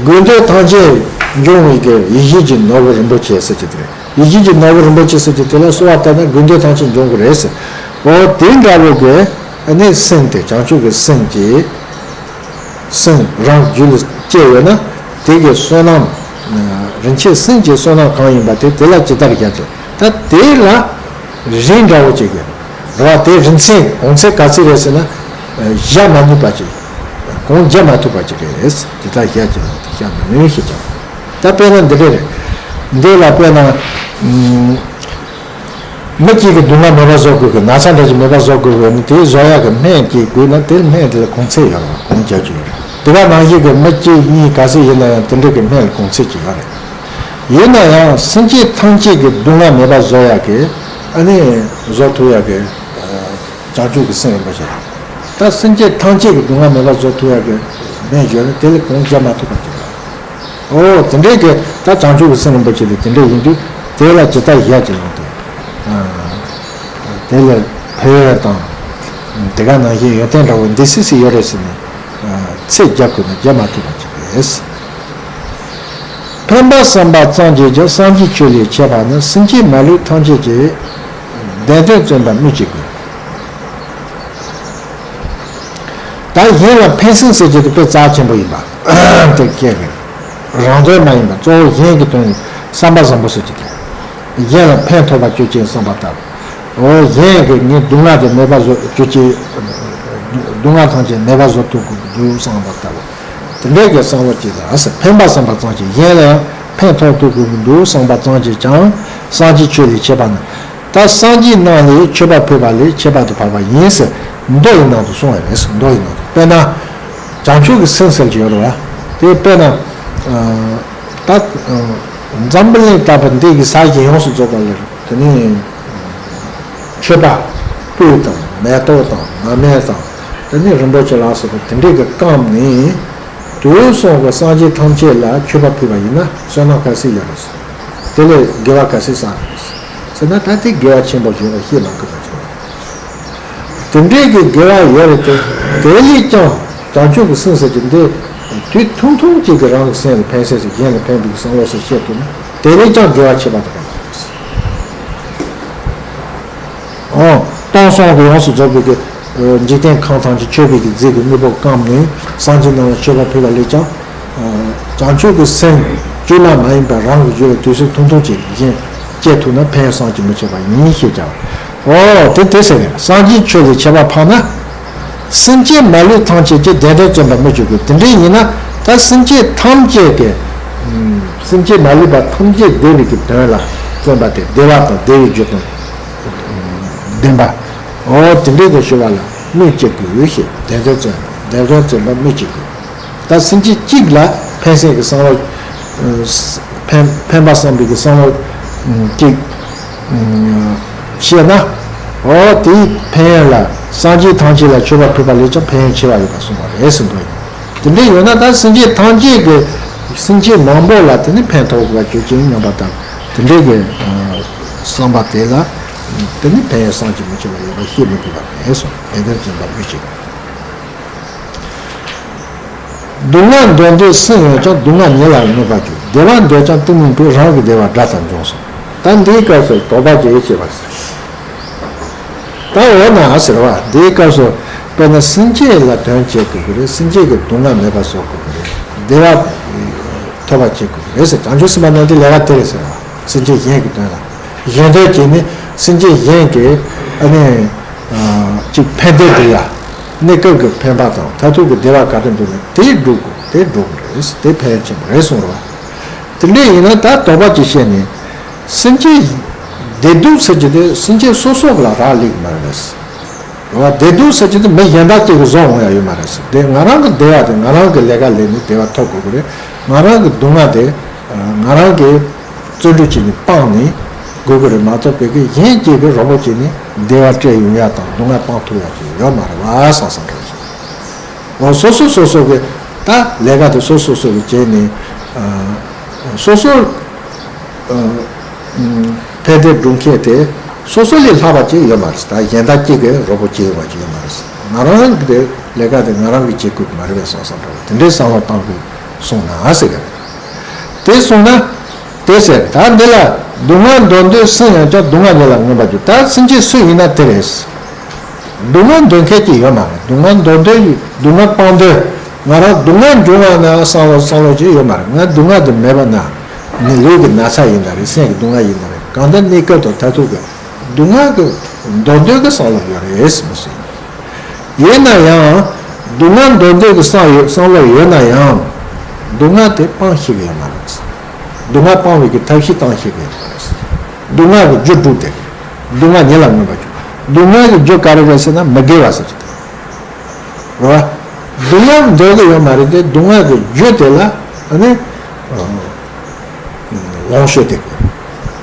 དགོས་འདོད་ཐམས་ཅད་འབྱུང་བའི་གི་ཡིད་བཞིན་གྱི་ནོར་བུ་རིན་པོ་ཆེ་ཟེར་གྱི་དེ་རེད། ཡིད་བཞིན་གྱི་ནོར་བུ་རིན་པོ་ཆེ་ཟེར་གྱི་དེ་ལ་གསོལ་བ་བཏབ་ན་དགོས་འདོད་ཐམས་ཅད་འབྱུང་གི་རེད་ཟེར། འོ་དེ་འདྲ་བོ་གི་ཨ་ནི་སེམས་དེ་བྱང་ཆུབ་ཀྱི་སེམས་ཀྱི་སེམས་རང་རྒྱུད་ལ་སྐྱེས་ཡོད་ན་དེ་གི་བསོད་ནམས་རིན་ཆེན་སེམས་ཀྱི་བསོད་ནམས་གང་ཡིན་པ་དེ་དེ་ལ་ཇི་ལྟར་ཞབས་ཀྱིས། ད་དེ་ལ་རིན་འདྲ་བོ་ཅིག་གི་རེད་བ། དེ་རིན་ཚད་གོང་ཚད་ག་ཚད་རེད་ཟེར་ན། བཞག་མ་ནུས་པ་ཅིག་གོང་རྒྱག་མ་ཐུབ་པ་ཅིག་རེད། དེ་ལྟར་ཞབས་ཀྱིས་ལ་དེ་བཞག་མ་ནུས་ཞེས་ཀྱང་། ད་དཔེར་ན་འདི་འདྲ་རེད། འདི་ལ་དཔེར་ན། མི་གཅིག་གི་སྡུག་བསྔལ་མེད་པ་བཟོ་དགོས་གི། ན་ཚ་འདྲ་ཞིག་མེད་པ་བཟོ་དགོས་གི། ནི་དེ་བཟོ་ཡག་གི་སྨན་གཅིག་དགོས་ན་དེ་སྨན་དེ་ལ་གོང་ཚད་ཡོད་རེད། གོང་རྒྱག་རྒྱུ་ཡོད་རེད། དེ་ག་ནང་བཞིན་གི་མི་གཅིག་གཉིས་ག་ཚོད་ཡིན་ན་ཡང་དེ་འདྲ་གི་སྨན་ལ་གོང་ཚད་ཅིག་ཡོད་རེད། ཡིན་ན་ཡང་སེམས་ཅན་ཐམས་ཅད་ཀྱི་སྡུག་བསྔལ་མེད་པ་བཟོ་ཡག་གི་ཨ་ནི་བཟོ་ཐུབ་ཡག་གི་བྱང་ཆུབ་ཀྱི་སེམས་རིན་པོ་ཆེ་རེད། ད་སེམས་ཅན་ཐམས་ཅད་ཀྱི་སྡུག་བསྔལ་མེད་པ་བཟོ་ཐུབ་ཡག་གི་སྨན་ཡོད་ན་དེ་ལས་གོང་རྒྱག་མ་ཐུབ་པ་ཅིག་རེད། འོ་དེ་འདྲའི་གི་ད་བྱང་ཆུབ་ཀྱི་སེམས་རིན་པོ་ཆེ་དེ་དེ་འདྲ་ཡིན་དུས་དེ་ལ་ཇི་ལྟར་ཞབས་ཀྱིས་བསླངས་ཏེ། དེ་ལ་ཕན་ཡོན་དང་དེ་ག་ནང་བཞིན་ཡོན་ཏན་འདྲ་བོ་འདི་སྲིད་སྲིད་ཡོད་རེད་ཟེར་ནས་ཚད་རྒྱག་དགོས་ན་རྒྱག་མ་ཐུབ་པ་ཅིག་རེད། ཕན་པ་བསམ་པ་ཙམ་གྱིས་ཀྱང་། སངས་རྒྱས་ཆོས་ལས་ཁྱད་པར་ན། སེམས་ཅན་མ་ལུས་ཐམས་ཅད་ཀྱི། བདེན་དོན་བརྩོན་པར་སྨོས་ཅི་དགོས། ད་གཞན་ལ་ཕན་སེམས་ཟེར་རྒྱུ་དེ་དཔེ་རྩ་ཆེན་པོ་ཡིན་པ། དེ་སྐད་རེད། རང་དོན་མ་ཡིན་པ་གཙོ་བོ་གཞན་གྱི་དོན་བསམ་པ་བཟང་པོ་ཟེར་རྒྱུ་དེ། གཞན་ལ་ཕན་ཐོགས་པ་སྤྱོད་ཅིང་བསམ་པ་ལྟ་བུ། འོ་གཞན་གྱི་ངའི་སྡུག་བསྔལ་དེ་མེད་པ་བཟོ་སྤྱོད་ཅིང་། སྡུག་བསྔལ་ཐམས་ཅད་མེད་པ་བཟོ་ཐུབ་དགོས་ཀྱི་འདུག་བསམ་པ་ལྟ་བུ། དེ་འདྲའི་གི་བསམ་བློ་ཅིག་ལ་ཕན་པ་བསམ་པ་ཙམ་གྱིས་གཞན་ལ་ཡང་ཕན་ཐོགས་ཐུབ་དགོས་ཀྱི་འདུག་བསམ་པ་ཙམ་གྱིས་ཀྱང་སངས་རྒྱས་ཆོས་ལས་ཁྱད་པར་ན། ད་སངས་རྒྱས་རྣམས་ལས་མཆོད་པ་ཕུལ་བ་ལས་ཁྱད་པར་དུ་འཕགས་པ་ཡིན་ཟེར་མདོ་ཡི་ནང་དུ་གསུངས་པ་རེད། མདོ་ཡི་ནང་དུ་དཔེར་ན། བྱང་ཆུབ་ཀྱི་སེམས་ཟེར་གྱི་ཡོད་རེད་བ། དེ་དཔེར་ན། ད། འཛམ་བུ་གླིང་ལྟ་བུ་འདི་གི་ས་གཞི་ཡོངས་སུ་རྫོགས་པ་ལ་དེ་ནི། མཆོད་པ། སྤོས་དང་མེ་ཏོག་དང་མར་མེ་དང་། དེ་ནི་རིན་པོ་ཆེ་ལ་སོགས་པ་དེ་འདྲའི་གི་བཀང་ནས། དུས་གསུམ་གྱི་སངས་རྒྱས་ཐམས་ཅད་ལ་མཆོད་པ་ཕུལ་བ་ཡིན་ན་བསོད་ནམས་ག་ཚོད་ཡོད་རེད། དེ་ལས་དགེ་བ་ག་ཚོད་བསགས་རེད། ཟེར་ན་ད་དེ་དགེ་བ་ཆེན་པོ་ཞིག་ལ་བཤད་མ་དགོས་པ་བྱུང་བ། དེ་འདྲའི་གི་དགེ་བ་ཡོད་རེད་དེ། དེ་ལས་ཀྱང་བྱང་ཆུབ་ཀྱི་སེམས་ཟེར་གྱི་འདི། དུས་ཐུང་ཐུང་གཅིག་གི་རང་གི་སེམས་ལ་ཕན་སེམས་སུ་གཞན་ལ་ཕན་པའི་བསམ་བློ་ཞིག་བཤད་ཐུབ་ན་དེ་ལས་ཀྱང་དགེ་བ་ཆེ་བ་དང་། ཨོ། སྟོང་གསུམ་གྱི་ཡོངས་སུ་རྫོགས་པའི་གི། འཇིག་རྟེན་ཁམས་ཐམས་ཅད་མཆོད་པའི་གི་རྫས་ཀྱི་དངོས་པོ་བཀང་ནས་སངས་རྒྱས་རྣམས་ལ་མཆོད་པ་ཕུལ་བ་ལས་ཀྱང་། བྱང་ཆུབ་ཀྱི་སེམས་བཅོས་མ་མ་ཡིན་པ་རང་གི་རྒྱུད་ལ་དུས་ཚོད་ཐུང་ཐུང་ཅིག་གཞན་སྐྱེ་ཐུབ་ན་ཕན་ཡོན་བསམ་གྱིས་མི་ཁྱབ་པ་ཡིན་ཞེས་བྱ་བ། ཨོ་དེ་དེ་ཟེར་ནས་སངས་རྒྱས་ཆོས་ལས་ཁྱད་པར་འཕགས་ན། སེམས་ཅན་མ་ལུས་ཐམས་ཅད་ཀྱི་བདེན་དོན་བརྩོན་པར་སྨོས་ཅི་དགོས། དེ་འདྲ་ཡིན་ན་ད་སེམས་ཅན་ཐམས་ཅད་ཀྱི། སེམས་ཅན་མ་ལུས་པ་ཐམས་ཅད་བདེ་བའི་གི་དོན་ལ་བརྩོན་པ་དེ་བདེ་བ་དང་བདེ་བའི་རྒྱུ་དང་ལྡན་པ། ཨོ་དེ་འདྲའི་གི་ཞུ་བ་ལ་སྨོས་ཅི་དགོས་ཞེས་བདེན་དོན་བརྩོན་བདེན་དོན་བརྩོན་པ་སྨོས་ཅི་དགོས། ད་སེམས་ཅན་གཅིག་ལ་ཕན་སེམས་ཀྱི་བསམ་བློ། ཕན་ཕན་པ་བསམ་པའི་གི་བསམ་བློ་གཅིག་བཤད་ན། ཨོ་དེའི་ཕན་ཡོན་ལ་སངས་རྒྱས་ཐམས་ཅད་ལ་མཆོད་པ་ཕུལ་བ་ལས་ཀྱང་ཕན་ཡོན་ཆེ་བ་ཡོད་པ་གསུངས་པ་རེད་ཟེར་འདུག་དེ་འདྲ་ཡོད་ན་ད་སེམས་ཅན་ཐམས་ཅད་ཀྱི་སེམས་ཅན་མང་པོ་ལ་དེ་ནི་ཕན་ཐོགས་དགོས་པ་ཁྱོད་ཀྱིས་སྙམ་པ་དང་དེ་འདྲའི་གི་བསམ་པ་དེ་ལ་དེ་ནི་ཕན་ཡོན་བསམ་གྱིས་མི་ཁྱབ་པ་ཡོད་པ་ཤེས་མི་དགོས་པ་རེད་གསུངས། དེ་འདྲ་བརྩོན་པ་སྨོས་ཅི། སྡུག་བསྔལ་འདོད་འདོད་སེམས་ཡོད་ཀྱང་སྡུག་བསྔལ་ཉིད་ལ་མངོན་པར་འཇུག་བདེ་བ་འདོད་ཀྱང་གཏི་མུག་པས་རང་གི་བདེ་བ་དགྲ་ལྟར་འཇོམས་སོ། ད་འདིའི་སྐབས་སུ་དོགས་པ་བྱེད་ཅེས་པ། ད་འོ་ན་ཟེར་བ་འདིའི་སྐབས་སུ་དཔེར་ན་སེམས་ཅན་ལ་དོན་བྱེད་དགོས་ཀྱི་རེད། སེམས་ཅན་གྱི་སྡུག་བསྔལ་མེད་པ་བཟོ་དགོས་ཀྱི་རེད། བདེ་བ་ཐོབ་པ་བྱེད་དགོས་ཀྱི་རེད་ཟེར། བྱང་ཆུབ་སེམས་དཔའ་རྣམས་ཀྱི་ལས་ཀ་དེ་རེད་ཟེར་བ། སེམས་ཅན་གཞན་གྱི་དོན་ལ་གཞན་དོན་བྱས་ནས་སེམས་ཅན་གཞན་གྱི་ཨ་ནི་ཅིག་ཕན་བདེ་སྒྲུབ་ཡ། གནས་སྐབས་ཀྱི་ཕན་པ་དང་མཐར་ཐུག་གི་བདེ་བ་ག་དུ་འདུག་ན་དེ་སྒྲུབ་དགོས། དེ་སྒྲུབ་དགོས་རེད། དེ་ཕན་ཆེན་པོ་རེད་གསུངས་རེད་བ། དེ་འདྲ་ཡིན་ན་ད་དོགས་པ་ཅིག་བཤད་ནས། སེམས་ཅན་བདེ་སྡུག་ཟེར་གྱི་དེ་སེམས་ཅན་སོ་སོ་ལ་རག་ལས་ཀྱི་མ་རེད། རེད་བ། བདེ་སྡུག་ཟེར་གྱི་དེ་མི་གཞན་དག་ཅིག་གིས་བཟོ་འོང་ཡ་ཡོད་མ་རེད། དེ་ང་རང་གི་བདེ་བ་དེ་ང་རང་གི་ལས་ཀ་ལས་ནས་བདེ་བ་ཐོབ་དགོས་ཀྱི་རེད། ང་རང་གི་སྡུག་བསྔལ་དེ་ང་རང་གིས་བརྩོན་འགྲུས་བྱས་ནས་སྤངས་ནས་དགོས་ཀྱི་རེད་མ་གཏོགས་བོད་སྐད་གཞན་གཅིག་གིས་རོགས་པ་བྱས་ནས་བདེ་བ་སྤྲད་ཡོང་ཡ་དང་སྡུག་བསྔལ་སྤང་ཐུབ་ཡ་ཅིག་ཡོད་མ་རེད་བ་བསམ་བསམ་རེད། འོ་སོ་སོ་སོ་སོ་གི་ད་ལས་ཀ་དེ་སོ་སོ་སོ་གི་བྱས་ནས་སོ་སོ་ཕན་བདེ་སྒྲུབ་མཁན་དེ་སོ་སོ་ལས་ལྷག་པ་ཅིག་ཡོད་མ་རེད། ད་གཞན་དག་གཅིག་གིས་རོགས་པ་བྱེད་ཡོང་བ་ཅིག་ཡོད་མ་རེད། ང་རང་གི་དེ་ལས་ཀ་དེ་ང་རང་གིས་བྱེད་དགོས་ཀྱི་མ་རེད་བསམ་བསམ་རེད། དེ་འདྲའི་བསམ་བློ་བཏང་དགོས་གསུངས་ན་ཟེར་གི་རེད། དེ་སོང་ན། དེ་ཟེར་ད་འདི་ལ་སྡུག་བསྔལ་འདོད་འདོད་སེམས་ཡོད་ཀྱང་སྡུག་བསྔལ་ཉིད་ལ་མངོན་པར་འཇུག་ད་སེམས་ཅན་སུ་ཡིན་ན་དེ་རེད། སྡུག་བསྔལ་འདོད་མཁན་གྱི་ཡོད་མ་རེད། སྡུག་བསྔལ་འདོད་འདོད་ཀྱི་སྡུག་བསྔལ་སྤང་འདོད། ང་རང་སྡུག་བསྔལ་འབྱུང་བ་ན་བསམ་བློ་བསམ་བློ་ཅིག་ཡོད་མ་རེད། ང་སྡུག་བསྔལ་དེ་མེད་པ་ན་ནི་ལུས་ཀྱི་ན་ཚ་ཡིན་ན་རེད། སེམས་ཀྱི་སྡུག་བསྔལ་ཡིན་ན་རེད། གང་ལྟར་གནས་སྐབས་དང་མཐར་ཐུག་གི་སྡུག་བསྔལ་གྱི་འདོད་འདོད་ཀྱི་བསམ་བློ་ཡོད་རེད་ཟེར་མི་སྲིད། ཡིན་ན་ཡང་། སྡུག་བསྔལ་འདོད་འདོད་ཀྱི་བསམ་ཡོད་བསམ་བློ་ཡོད་ན་ཡང་། སྡུག་བསྔལ་དེ་སྤང་ཤེས་ཀྱི་ཡོད་མ་རེད། སྡུག་བསྔལ་སྤང་བའི་གི་ཐབས་ཤེས་བཏང་ཤེས་ཀྱི་ཡོད་མ་རེད། སྡུག་བསྔལ་གྱི་རྒྱུ་སྒྲུབ་སྟེ། སྡུག་བསྔལ་ཉིད་ལ་མངོན་པར་འཇུག་སྡུག་བསྔལ་གྱི་རྒྱུ་ག་རེ་རེད་ཟེར་ན་མི་དགེ་བ་ཟེར་གྱི་འདུག་རེད་བ། སྡུག་བསྔལ་འདོད་ཀྱི་ཡོད་མ་རེད་དེ་སྡུག་བསྔལ་གྱི་རྒྱུ་དེ་ལ་ཨ་ནི། ལོངས་སྤྱོད་དེ།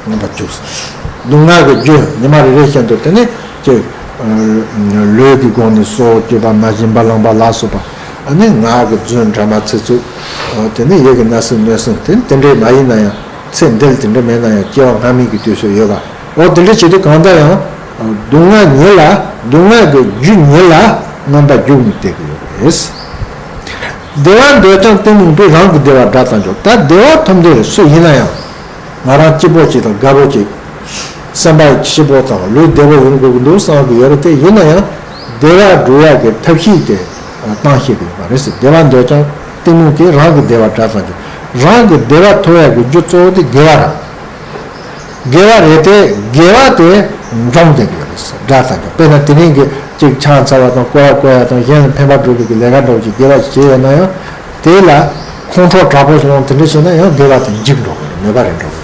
མངོན་པར་འཇུག་སྡུག་བསྔལ་གྱི་རྒྱུ་ཉི་མ་རེ་རེ་བཞིན་དུ་དེ་ནི་ཅིག་ལུས་ཀྱི་སྒོ་ནས་སྲོག་གཅོད་པ་མ་བྱིན་པ་བླངས་པ་ལ་སོགས་པ། ཨ་ནི་ངག་གི་རྫུན་དྲི་མ་ཚིག་རྩུབ། དེ་ནི་ཡིད་ཀྱི་བརྣབ་སེམས་གནོད་སེམས་དེ་ནི་དེ་འདྲའི་མ་ཡིན་ན་ཡང་ཚེ་འདིར་དེ་འདྲ་མེད་ན་ཡང་སྐྱེ་བ་སྔ་མའི་གི་དུས་སུ་ཡོད་པ། འོ་དེ་འདྲ་བྱེད་དུས་གང་ལྟར་ཡང་། སྡུག་བསྔལ་ཉིད་ལ་སྡུག་བསྔལ་གྱི་རྒྱུ་ཉིད་ལ་མངོན་པར་འཇུག་ནས་བསྡད་ཀྱི་ཡོད་པ་རེད། བདེ་བ་འདོད་ཀྱང་གཏི་མུག་པས་རང་གི་བདེ་བ་དགྲ་ལྟར་འཇོམས། ད་བདེ་བ་ཐོབ་འདོད་སུ་ཡིན་ན་ཡང་། ང་རང་སྐྱིད་པོ་ཅིག་དང་དགའ་པོ་ཅིག་སེམས་པ་སྐྱིད་པོ་དང་ལུས་བདེ་པོ་ཡོང་དགོས་ཀྱི་འདུག་བསམ་གྱི་ཡོད་རེད་དེ་ཡིན་ན་ཡང་བདེ་བ་སྒྲུབ་ཡག་གི་ཐབས་ཤེས་དེ་བཏང་ཤེས་ཀྱི་ཡོད་པ་རེད་ཟེར། བདེ་བ་འདོད་ཀྱང་གཏི་མུག་གིས་རང་གི་བདེ་བ་དགྲ་ལྟར་འཇོམས། རང་གི་བདེ་བ་ཐོབ་ཡག་གི་རྒྱུ་གཙོ་བོ་དེ་དགེ་བ་རེད། དགེ་བ་རེད་དེ་དགེ་བ་དེ་འཇོམས་བསྡད་ཀྱི་ཡོད་རེད་ཟེར། དགྲ་ལྟར་འཇོམས། དཔེར་ན་དེ་རིང་གི་ཅིག་ཕྱག་འཚལ་བ་དང་བསྐོར་བ་བསྐོར་ཡག་དང་གཞན་ལ་ཕན་པ་སྒྲུབ་པའི་གི་ལས་ཀ་འདྲ་བོ་ཅིག་དགེ་བ་ཅིག་བྱས་ཡོད་ན་ཡང་དེ་ལ་ཁོང་ཁྲོ་དྲག་པོ་སློང་དེ་འདྲ་བྱས་ན་ཡང་དགེ་བ་དེ་འཇིག་འགྲོ་གི་རེད། མོས་པ་རེད་འགྲོ་གི་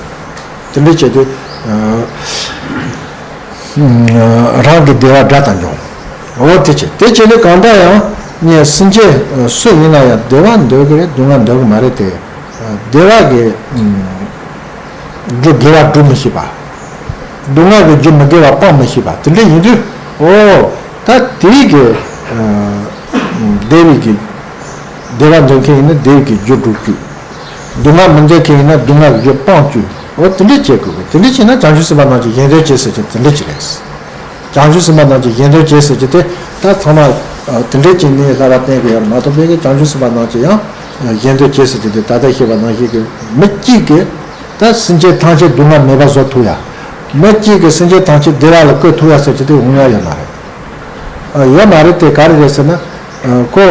རེད། དེ་འདྲ་བྱས་དུས། རང་གི་བདེ་བ་དགྲ་དང་འབྱུང་། འོ་དེ་བྱས་དེ་བྱས་ནས་གང་ལྟར་ཡང་ངས་སེམས་ཅན་སུ་ཡིན་ན་ཡང་བདེ་བ་འདོད་ཀྱི་རེད། སྡུག་བསྔལ་འདོད་ཀྱི་མ་རེད་དེ། བདེ་བ་གི་རྒྱུ་དགེ་བ་སྒྲུབ་མི་ཤེས་པ། སྡུག་བསྔལ་གྱི་རྒྱུ་མི་དགེ་བ་སྤང་མི་ཤེས་པ་དེ་འདྲ་ཡིན་དུས། ཨོ། ད་དེའི་གི་བདེ་བའི་གི་བདེ་བ་འདོད་མཁན་ཡིན་ན་བདེ་བའི་གི་རྒྱུ་སྒྲུབ་བཅུག་སྡུག་བསྔལ་མི་འདོད་མཁན་ཡིན་ན་སྡུག་བསྔལ་གྱི་རྒྱུ་སྤང་བཅུག་ཨོ་དེ་འདྲ་བྱེད་དགོས་གི་དེ་འདྲ་བྱས་ན་བྱང་ཆུབ་སེམས་དཔའ་རྣམས་ཀྱི་གཞན་དོན་བྱེད་ཟེར་གྱི་དེ་འདྲ་ཅིག་རེད། བྱང་ཆུབ་སེམས་དཔའ་རྣམས་ཀྱི་གཞན་དོན་བྱེད་ཟེར་གྱི་དེ་ད་ཚང་མ་དེ་འདྲ་ཅིག་ནས་ལྷ་ར་བསྟན་གི་ཡོད་མ་གཏོགས་པའི་གི་བྱང་ཆུབ་སེམས་དཔའ་རྣམས་ཀྱི་ཡང་གཞན་དོན་བྱེད་ཟེར་གྱི་དེ་ད་ལྟ་བཤད་པ་ནང་བཞིན་གི་མི་གཅིག་གི་ད་སེམས་ཅན་ཐམས་ཅད་སྡུག་བསྔལ་མེད་པ་བཟོ་ཐུབ་ཡ། མི་གཅིག་གི་སེམས་ཅན་ཐམས་ཅད་བདེ་བ་ལ་བཀོད་ཐུབ་ཡ་ཟེར་གྱི་དེ་འོང་ཡ་ཡོད་མ་རེད། ཡོད་མ་རེད་དེ་ག་རེ་རེད་ཟེར་ན། ཁོ་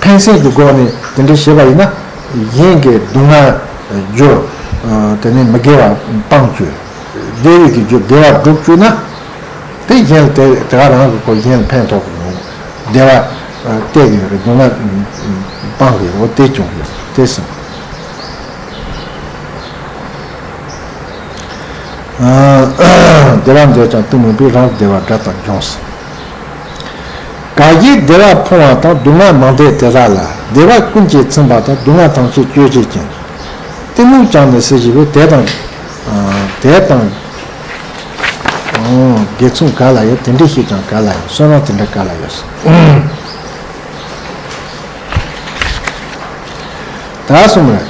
ཕན་སེམས་ཀྱི་སྒོ་ནས་དེ་འདྲ་བྱས་པ་ཡིན་ན། གཞན་གྱི་སྡུག་བསྔལ་རྒྱུ། དེ་ནས་མི་དགེ་བ་སྤང་བཅུག་བདེ་བའི་གི་རྒྱུ་དགེ་བ་སྒྲུབ་བཅུག་ན། དེ་གཞན་ལ་དེ་དེ་ག་རང་གི་ཁོ་གཞན་ལ་ཕན་ཐོགས་གི་མི་འོང་། བདེ་བ་སྟེར་གི་ཡོད་རེད། སྡུག་བསྔལ་སྤང་གི་ཡོད་དེ་བྱུང་གི་དེ་སོང་། བདེ་བ་འདོད་ཀྱང་དེ་མིན་པས་རང་བདེ་བ་དགྲ་དང་འབྱུང་ཟེར། གང་ཞིག་བདེ་བ་ཕོངས་པ་དང་སྡུག་བསྔལ་མང་འདོད་དེ་དག་ལ། བདེ་བ་ཀུན་གྱིས་ཚིམ་པ་དང་སྡུག་བསྔལ་ཐམས་ཅད་གཅོད་བྱེད་ཅིང་། གཏི་མུག་ཀྱང་ནི་སེལ་བྱེད་པས་དེ་དང་། དེ་དང་། དགེ་མཚུངས་ག་ལ་ཡོད། དེ་འདྲའི་ཤེས་ཀྱང་ག་ལ་ཡོད། བསོད་ནམས་དེ་འདྲ་ག་ལ་ཡོད། ད་གསུངས་རེད།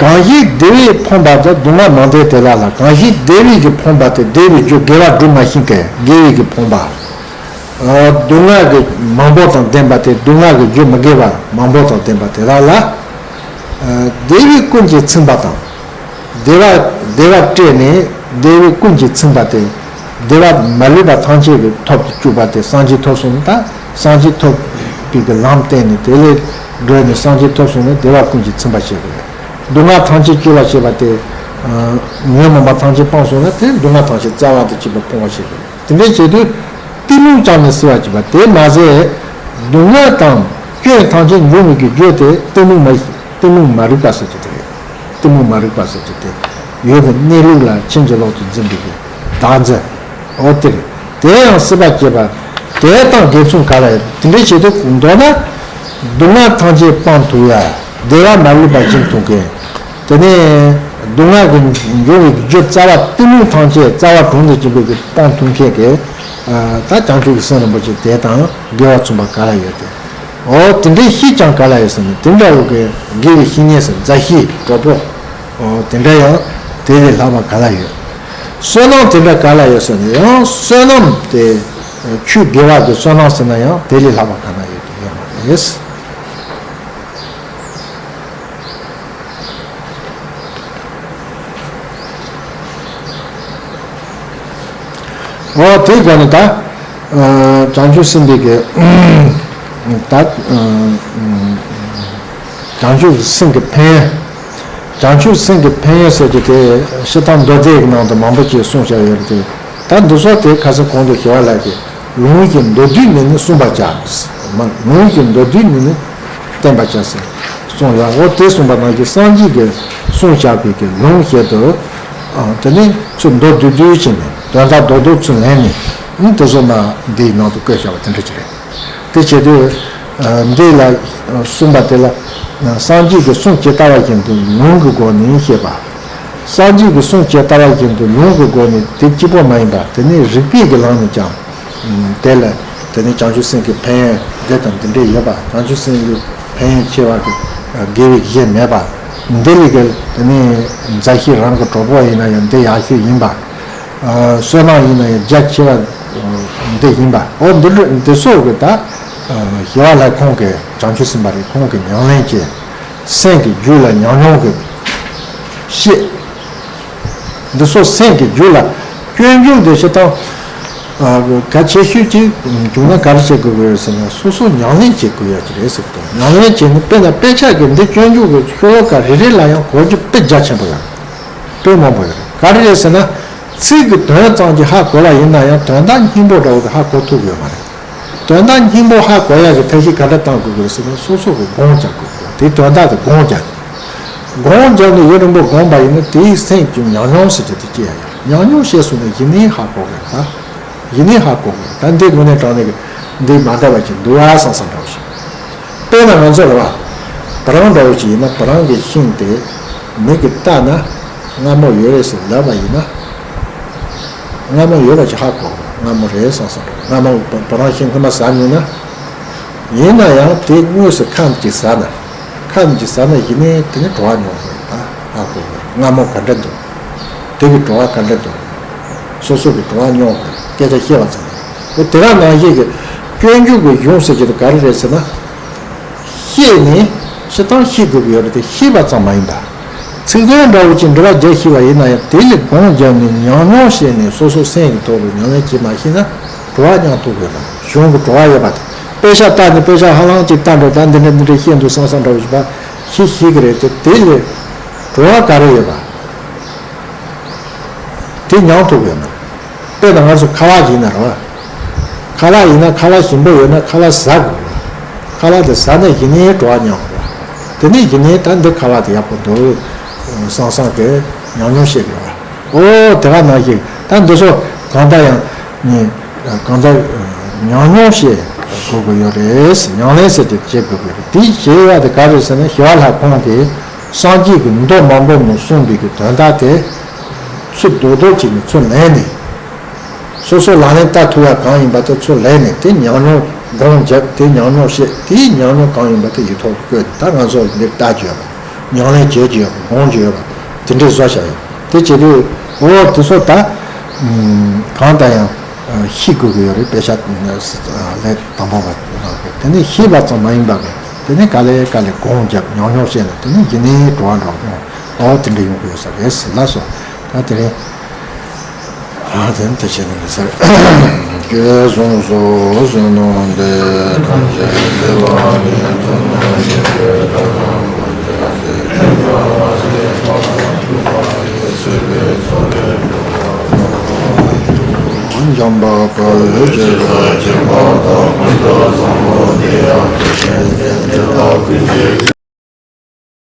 གང་ཞིག་བདེ་བས་ཕོངས་པ་དང་སྡུག་བསྔལ་མང་འདོད་དེ་དག་ལ། གང་ཞིག་བདེ་བའི་གི་ཕོངས་པ་དེ་བདེ་བའི་རྒྱུ་དགེ་བ་སྒྲུབ་མ་ཤེས་མཁན་དགེ་བའི་གི་ཕོངས་པ། སྡུག་བསྔལ་གི་མང་པོ་དང་ལྡན་པ་དེ་སྡུག་བསྔལ་གི་རྒྱུ་མི་དགེ་བ་མང་པོ་དང་ལྡན་པ་དེ་དག་ལ། བདེ་བས་ཀུན་གྱིས་ཚིམ་པ་དང་། བདེ་བ་བདེ་བ་སྤྲད་ནས་བདེ་བས་ཀུན་གྱིས་ཚིམ་པ་སྟེ། བདེ་བ་མ་ལུས་པ་ཐམས་ཅད་ཀྱི་ཐོབ་ཏུ་བཅུག་པ་སྟེ་སངས་རྒྱས་ཐོབ་སོང་ན་ད་སངས་རྒྱས་ཐོབ་པའི་གི་ལམ་བསྟན་ནས་དེ་ལས་བགྲོད་ནས་སངས་རྒྱས་ཐོབ་སོང་ན་བདེ་བ་ཀུན་གྱིས་ཚིམ་པ་བྱེད་དགོས་རེད། སྡུག་བསྔལ་ཐམས་ཅད་སྤྱོད་པ་བྱེད་པ་སྟེ། ཉོན་མོངས་པ་ཐམས་ཅད་སྤངས་སོང་ན་དེ་སྡུག་བསྔལ་ཐམས་ཅད་རྩ་བ་དང་བཅས་པ་སྤོང་བ་བྱེད་དགོས་རེད། དེ་འདྲའི་བྱེད་དུས་གཏི་མུག་ཀྱང་ནི་སེལ་བར་བྱེད་པ་དེ་མ་ཟད། སྡུག་བསྔལ་དང་སྐྱོན་ཐམས་ཅད་འབྱུང་བའི་གི་རྒྱུ་དེ་གཏི་མུག་མ་གཏི་མུག་མ་རིག་པ་ཟེར་གྱི་དེ་རེད། གཏི་མུག་མ་རིག་པ་ཟེར་གྱི་དེ་ཡོད་པའི་གནས་ལུགས་ལ་ཕྱིན་ཅི་ལོག་ཏུ་འཛིན་པའི་གི་བདག་འཛིན། འོ་དེ་རེད། དེ་ཡང་སྲིད་པ་སྐྱེས་པ་དེ་དང་དགེ་མཚུངས་ག་ལ་ཡོད། དེ་འདྲའི་བྱེད་དུས་མདོར་ན། སྡུག་བསྔལ་ཐམས་ཅད་སྤང་ཐུབ་ཡ། བདེ་བ་མ་ལུས་པ་སྦྱིན་ཐུབ་མཁན། དེ་ནས་སྡུག་བསྔལ་གྱི་འབྱུང་བའི་རྒྱུ་རྩ་བ་གཏི་མུག་ཐམས་ཅད་རྩ་བ་དྲུངས་ནས་སྦྱིན་པའི་གི་སྤང་ཐུབ་མཁན་གྱི། ད་བྱང་ཆུབ་ཀྱི་སེམས་རིན་པོ་ཆེ་དེ་དང་དགེ་བ་མཚུངས་པ་ག་ལ་ཡོད་དེ། འོ་དེ་འདྲའི་བཤེས་ཀྱང་ག་ལ་ཡོད་ཟེར་ན་དེ་འདྲ་བོ་གི་དགེ་བའི་བཤེས་གཉེན་ཟེར་མཛའ་བཤེས་གྲོགས་པོ། འོ་དེ་འདྲ་ཡང་དེ་ལས་ལྷག་པ་ག་ལ་ཡོད། བསོད་ནམས་དེ་འདྲ་ག་ལ་ཡོད་ཟེར་ན་ཡང་བསོད་ནམས་དེ། ཆོས་དགེ་བ་གི་བསོད་ནམས་ཟེར་ན་ཡང་དེ་ལས་ལྷག་པ་ག་ལ་ཡོད་དེ་ཡོད་མ་རེད། འོ་དེའི་སྒོ་ནས་ད། བྱང་ཆུབ་སེམས་དཔའི་གི། ད། བྱང་ཆུབ་སེམས་ཀྱི་ཕན་ཡོན། བྱང་ཆུབ་སེམས་ཀྱི་ཕན་ཡོན་ཟེར་གྱི་དེ་སྤྱིར་བཏང་མདོ་སྡེ་གི་ནང་དུ་མང་པོ་ཅིག་གསུངས་བཞག་ཡོད་རེད་དེ། ད་འདི་ཚོ་དེ་ཁ་སང་གོང་དུ་ཞུ་བ་ལ་གི། ལུང་གི་མདོ་སྡུད་ནི་ནི་གསུངས་པར་བྱ། མ་ལུང་གི་མདོ་སྡུད་ནི་ནི་བསྟན་པར་བྱ་ཟེར་གསུངས་ཡོད། འོ་དེ་གསུངས་པ་ནང་བཞིན་སངས་རྒྱས་ཀྱིས་གསུངས་བཞག་པའི་གི་ལུང་བཞིན་དུ། དེ་ནི་ཚུར་མདོ་བསྡུས་བསྡུས་བྱས་ནས་དོན་དག་རྡོག་རྡོག་ཚུར་ལེན་ནས་ནི་དེ་ཚོ་མ་འདིའི་ནང་དུ་བཀོད་བཞག་པ་དེ་འདྲ་ཅིག་རེད། དེ་བྱེད་དུས། འདི་ལ་གསུངས་པ་དེ་ལ། སངས་རྒྱས་ཀྱིས་གསུངས་ཇི་ལྟ་བ་བཞིན་དུ་ལུང་གི་སྒོ་ནས་བཤད་པ། སངས་རྒྱས་ཀྱིས་གསུངས་ཇི་ལྟ་བ་བཞིན་དུ་ལུང་གི་སྒོ་ནས་དེ་གཅིག་པོ་མ་ཡིན་པ་དེ་ནི་རིགས་པའི་གི་ལམ་ནས་ཀྱང་། དེ་ལ་དེ་ནི་བྱང་ཆུབ་སེམས་ཀྱི་ཕན་ཡོན་འདི་དང་འདི་འདྲས་ཡོད་པ། བྱང་ཆུབ་སེམས་ཀྱི་ཕན་ཡོན་ཆེ་བ་གི་དགེ་བའི་གཞི་མེད་པ། འདི་ལས་ཀྱི་དེ་ནི་མཛའ་བཤེས་རང་གི་གྲོགས་པོ་ཡིན་ན་ཡང་འདི་ཡག་ཤོས་ཡིན་པ། བསོད་ནམས་ཡིན་ན་ཡང་རྒྱ་ཆེ་བ་འདི་ཡིན་པ། འོ་འདི་འདི་ཚོ་གི་ད་ཞི་བ་ལྷ་ཁོང་གི་བྱང་ཆུབ་སེམས་དཔའ་རེད། ཁོང་གི་ཉམས་ལེན་གྱི་སེམས་ཀྱི་རྒྱུད་ལ་ཉམས་མྱོང་གི་ཤེས། འདི་ཚོ་སེམས་ཀྱི་རྒྱུད་ལ་སྐྱོན་བརྗོད་དེ་ཞིག་དང་། གལ་ཆེ་ཤོས་ཅིག་བྱུང་ན་ག་རེ་བྱེད་དགོས་ཀྱི་ཡོད་ཟེར་ན་སོ་སོ་ཉམས་ལེན་བྱེད་དགོས་ཡ་ཅིག་རེད་ཟེར་གི་འདུག་ཉམས་ལེན་བྱས་ནས་དཔེར་ན་དཔེ་ཆ་གི་འདི་སྐྱོན་བརྗོད་གི་ཤོ་ལོ་ཀ་རེ་རེ་ལ་ཡང་གོ་རྒྱུ་དཔེ་རྒྱ་ཆེན་པོ་ཡོད་རེད། དཔེ་མང་པོ་ཡོད་རེད། ག་རེ་རེད་ཟེར་ན། ཚིག་གི་དོན་ཙམ་གྱིས་ཧ་གོ་བ་ཡིན་ན་ཡང་དོན་དག་སྙིང་པོ་འདྲ་བོ་དེ་ཧ་གོ་ཐུབ་ཀྱི་ཡོད་མ་རེད། དོན་དག་སྙིང་པོ་ཧ་གོ་ཡག་གི་ཐབས་ཤེས་ག་འདྲ་གཏང་དགོས་ཀྱི་རེད་ཟེར་ན་སོ་སོ་གི་སྒོམ་རྒྱག་དགོས་ཀྱི་རེད། དེའི་དོན་དག་དེ་སྒོམ་རྒྱག་དགོས། སྒོམ་རྒྱག་ནས་ཡུན་རིང་པོ་སྒོམ་པ་ཡིན་ན་དེའི་སེམས་ཀྱི་ཉམས་མྱོང་ཟེར་གྱི་དེ་སྐྱེ་ཡ་ཡོད། ཉམས་མྱོང་བཤད་སོང་ན་ཡིན་ནའི་ཧ་གོ་གི་ད། ཡིན་ནའི་ཧ་གོ་གི་ད། འདི་དངོས་གནས་དྲང་གནས་ཀྱི་འདི་མ་འདྲ་བ་ཅིག་འདུག་ཨ་བསམ་བསམ་འདྲ་བོ་ཞིག་དཔེར་ན་ང་ཚོ་རེད་བ། བ་རང་འདྲ་བོ་ཅིག་ཡིན་ན་བ་རང་གི་ཤིང་དེ་མིག་གིས་བལྟས་ན་མངར་མོ་ཡོད་རེད་ཟེར་ལབ་པ་ཡིན་ན། མངར་མོ་ཡོད་པ་ཅིག་ཧ་གོ་མངར་མོ་རེད་བསམ་བསམ་འདྲ་བོ། མངར་མོ་བ་རང་ཤིང་སྔོན་མ་ཟ་མྱོང་ན། ཡིན་ན་ཡང་དེ་དངོས་སུ་ཁམས་ཀྱིས་ཟ་ན། ཁམས་ཀྱིས་ཟ་ན་ཡིན་ནའི་དེ་ནི་བྲོ་བ་མྱོང་དགོས་ད་ཧ་གོ་དགོས། མངར་མོ་ག་འདྲ་འདུག་དེ་གི་བྲོ་བ་ག་འདྲ་འདུག་སོ་སོ་གི་བྲོ་བ་མྱོང་དགོས་སྐད་ཆ་བཤད་པ་ཙམ་རེད། འོ་དེ་ག་ནང་བཞིན་གྱི་སྤྱོད་འཇུག་གི་གཞུང་ཟེར་གྱི་དེ་ག་རེ་རེད་ཟེར་ན། ཤེས་ནས་སྤྱིར་བཏང་ཤེས་དགོས་ཀྱི་ཡོད་རེད་དེ་ཤེས་པ་ཙམ་མ་ཡིན་པ། ཚིག་དོན་འདྲ་བོ་ཅིག་འགྲེལ་པ་རྒྱག་ཤེས་པ་ཡིན་ན་ཡང་དེ་ལས་སྒོམ་བརྒྱབ་ནས་ཉམས་མྱོང་བཤད་ནས་སོ་སོ་སེམས་ཀྱི་ཐོག་ཏུ་ཉམས་ལེན་བྱེད་མ་ཤེས་ན་བྲོ་བ་མྱོང་ཐུབ་དགོས་ལ་གཞུང་གི་བྲོ་བ་ཡོད་པ་དང་། དཔེ་ཆ་ལྟ་ནས་དཔེ་ཆ་ཧ་ལམ་ཅིག་ལྟ་འགྲོ་ད་འདི་འདྲ་འདི་འདྲ་བཤད་འདུག་བསམ་བསམ་འདྲ་བོ་ཞིག་པ་ཤེས་ཤེས་ཀྱི་རེད་དེ་དེ་ལས་བྲོ་བ་ག་རེ་ཡོད་པ། དེ་མྱང་ཐུབ་ཡོད་ན། དཔེར་ན་ང་ཚོ་ཁ་ལག་ཡིན་ན་རེད་བ། ཁ་ལག་ཡིན་ན་ཁ་ལག་ཞིམ་པོ་ཡོད་ན་ཁ་ལག་ཟ་དགོས་རེད། ཁ་ལག་དེ་ཟ་ནས་ཡིན་ནའི་བྲོ་བ་མྱང་དགོས་རེད། དེ་ནས་ཡིན་ནའི་ད་འདི་ཁ་ལག་དེ་ཡག་པོ་འདུག་བསམ་བསམ་གི་ཉམས་མྱོང་བཤད་དགོས་རེད། ཨོ་དེ་ག་ནང་བཞིན་ད་འདི་ཚོ་གང་ལྟར་ཡང་ནི་གང་ལྟར་ཉམས་མྱོང་བཤད་དགོས་ཀྱི་ཡོད་རེད། ཉམས་ལེན་ཟེར་དེ་བྱེད་དགོས་ཀྱི་རེད། དེ་བྱེད་ཡ་དེ་ག་རེད་ཟེར་ན་ཞི་བ་ལྷ་ཁོང་གིས་སངས་རྒྱས་ཀྱི་མདོ་མང་པོ་ནས་གསུངས་པའི་གི་དོན་དག་དེ། ཚུར་རྡོག་རྡོག་ཅིག་ནས་ཚུར་ལེན་ནས། སོ་སོ་ལག་ལེན་བསྟར་ཐུབ་ཡ་གང་ཡིན་པ་དེ་ཚུར་ལེན་ནས་དེ་ཉམས་མྱོང་སྒོམ་བརྒྱབ་དེ་ཉམས་མྱོང་བཤད་དེའི་ཉམས་མྱོང་གང་ཡིན་པ་དེ་ཡིག་ཐོག་ཏུ་བཀོད་ད་ང་ཚོ་འདིར་ལྟ་རྒྱུ་ཡོད་པ་ཉམས་ལེན་བྱེད་རྒྱུ་ཡོད་པ་སྒོམ་རྒྱུ་ཡོད་པ་དེ་འདྲས་བཟོ་བྱ་ཡོད་དེ་བྱེད་དུས་འོ་དེ་ཚོ་ད་གང་ལྟར་ཡང་ཤེས་དགོས་ཀྱི་ཡོད་རེད། དཔེ་ཆ་ལས་དང་པོ་བ་དེ་ནས་ཤེས་པ་ཙམ་མ་ཡིན་པ་དེ་ནས་ག་ལེ་ག་ལེ་སྒོམ་བརྒྱབ་ཉམས་མྱོང་བཤད་ན་དེ་ནས་ཡིན་ནའི་བྲོ་བ་འགྲོ་གི་ཡོད། ཨོ་དེ་འདྲ་ཡོང་གི་ཡོད་ས་རེད་ཟེར་ལ་སོ། ད་དེ་རིང་ཨ་དེ་ནི་དེ་བྱས་ནས་ཟེར། སྐྱེས་སོང་སོ་ཟེར་ནོ་འདི་ཐམས་ཅད་བདེ་བ་ནི་ཐོབ་ནོ་ཞེས་པའི་བཀའ་དང་་མངོན་བརྗོད་དེ་ཁྱེད་ཀྱང་བ་ཞིག་ཐོབ་པར་ཡོད་ཅེས་པའི་ཚོར་བས་འཇམ་པ་དཀར་པོའི་རྗེས་སུ་སྐྱེས་པ་དང་ཀུན་ཏུ་བཟང་པོ་དེ་ཡང་དེ་བཞིན་གཤེགས་པའི་བདག་ཀུན་གྱི་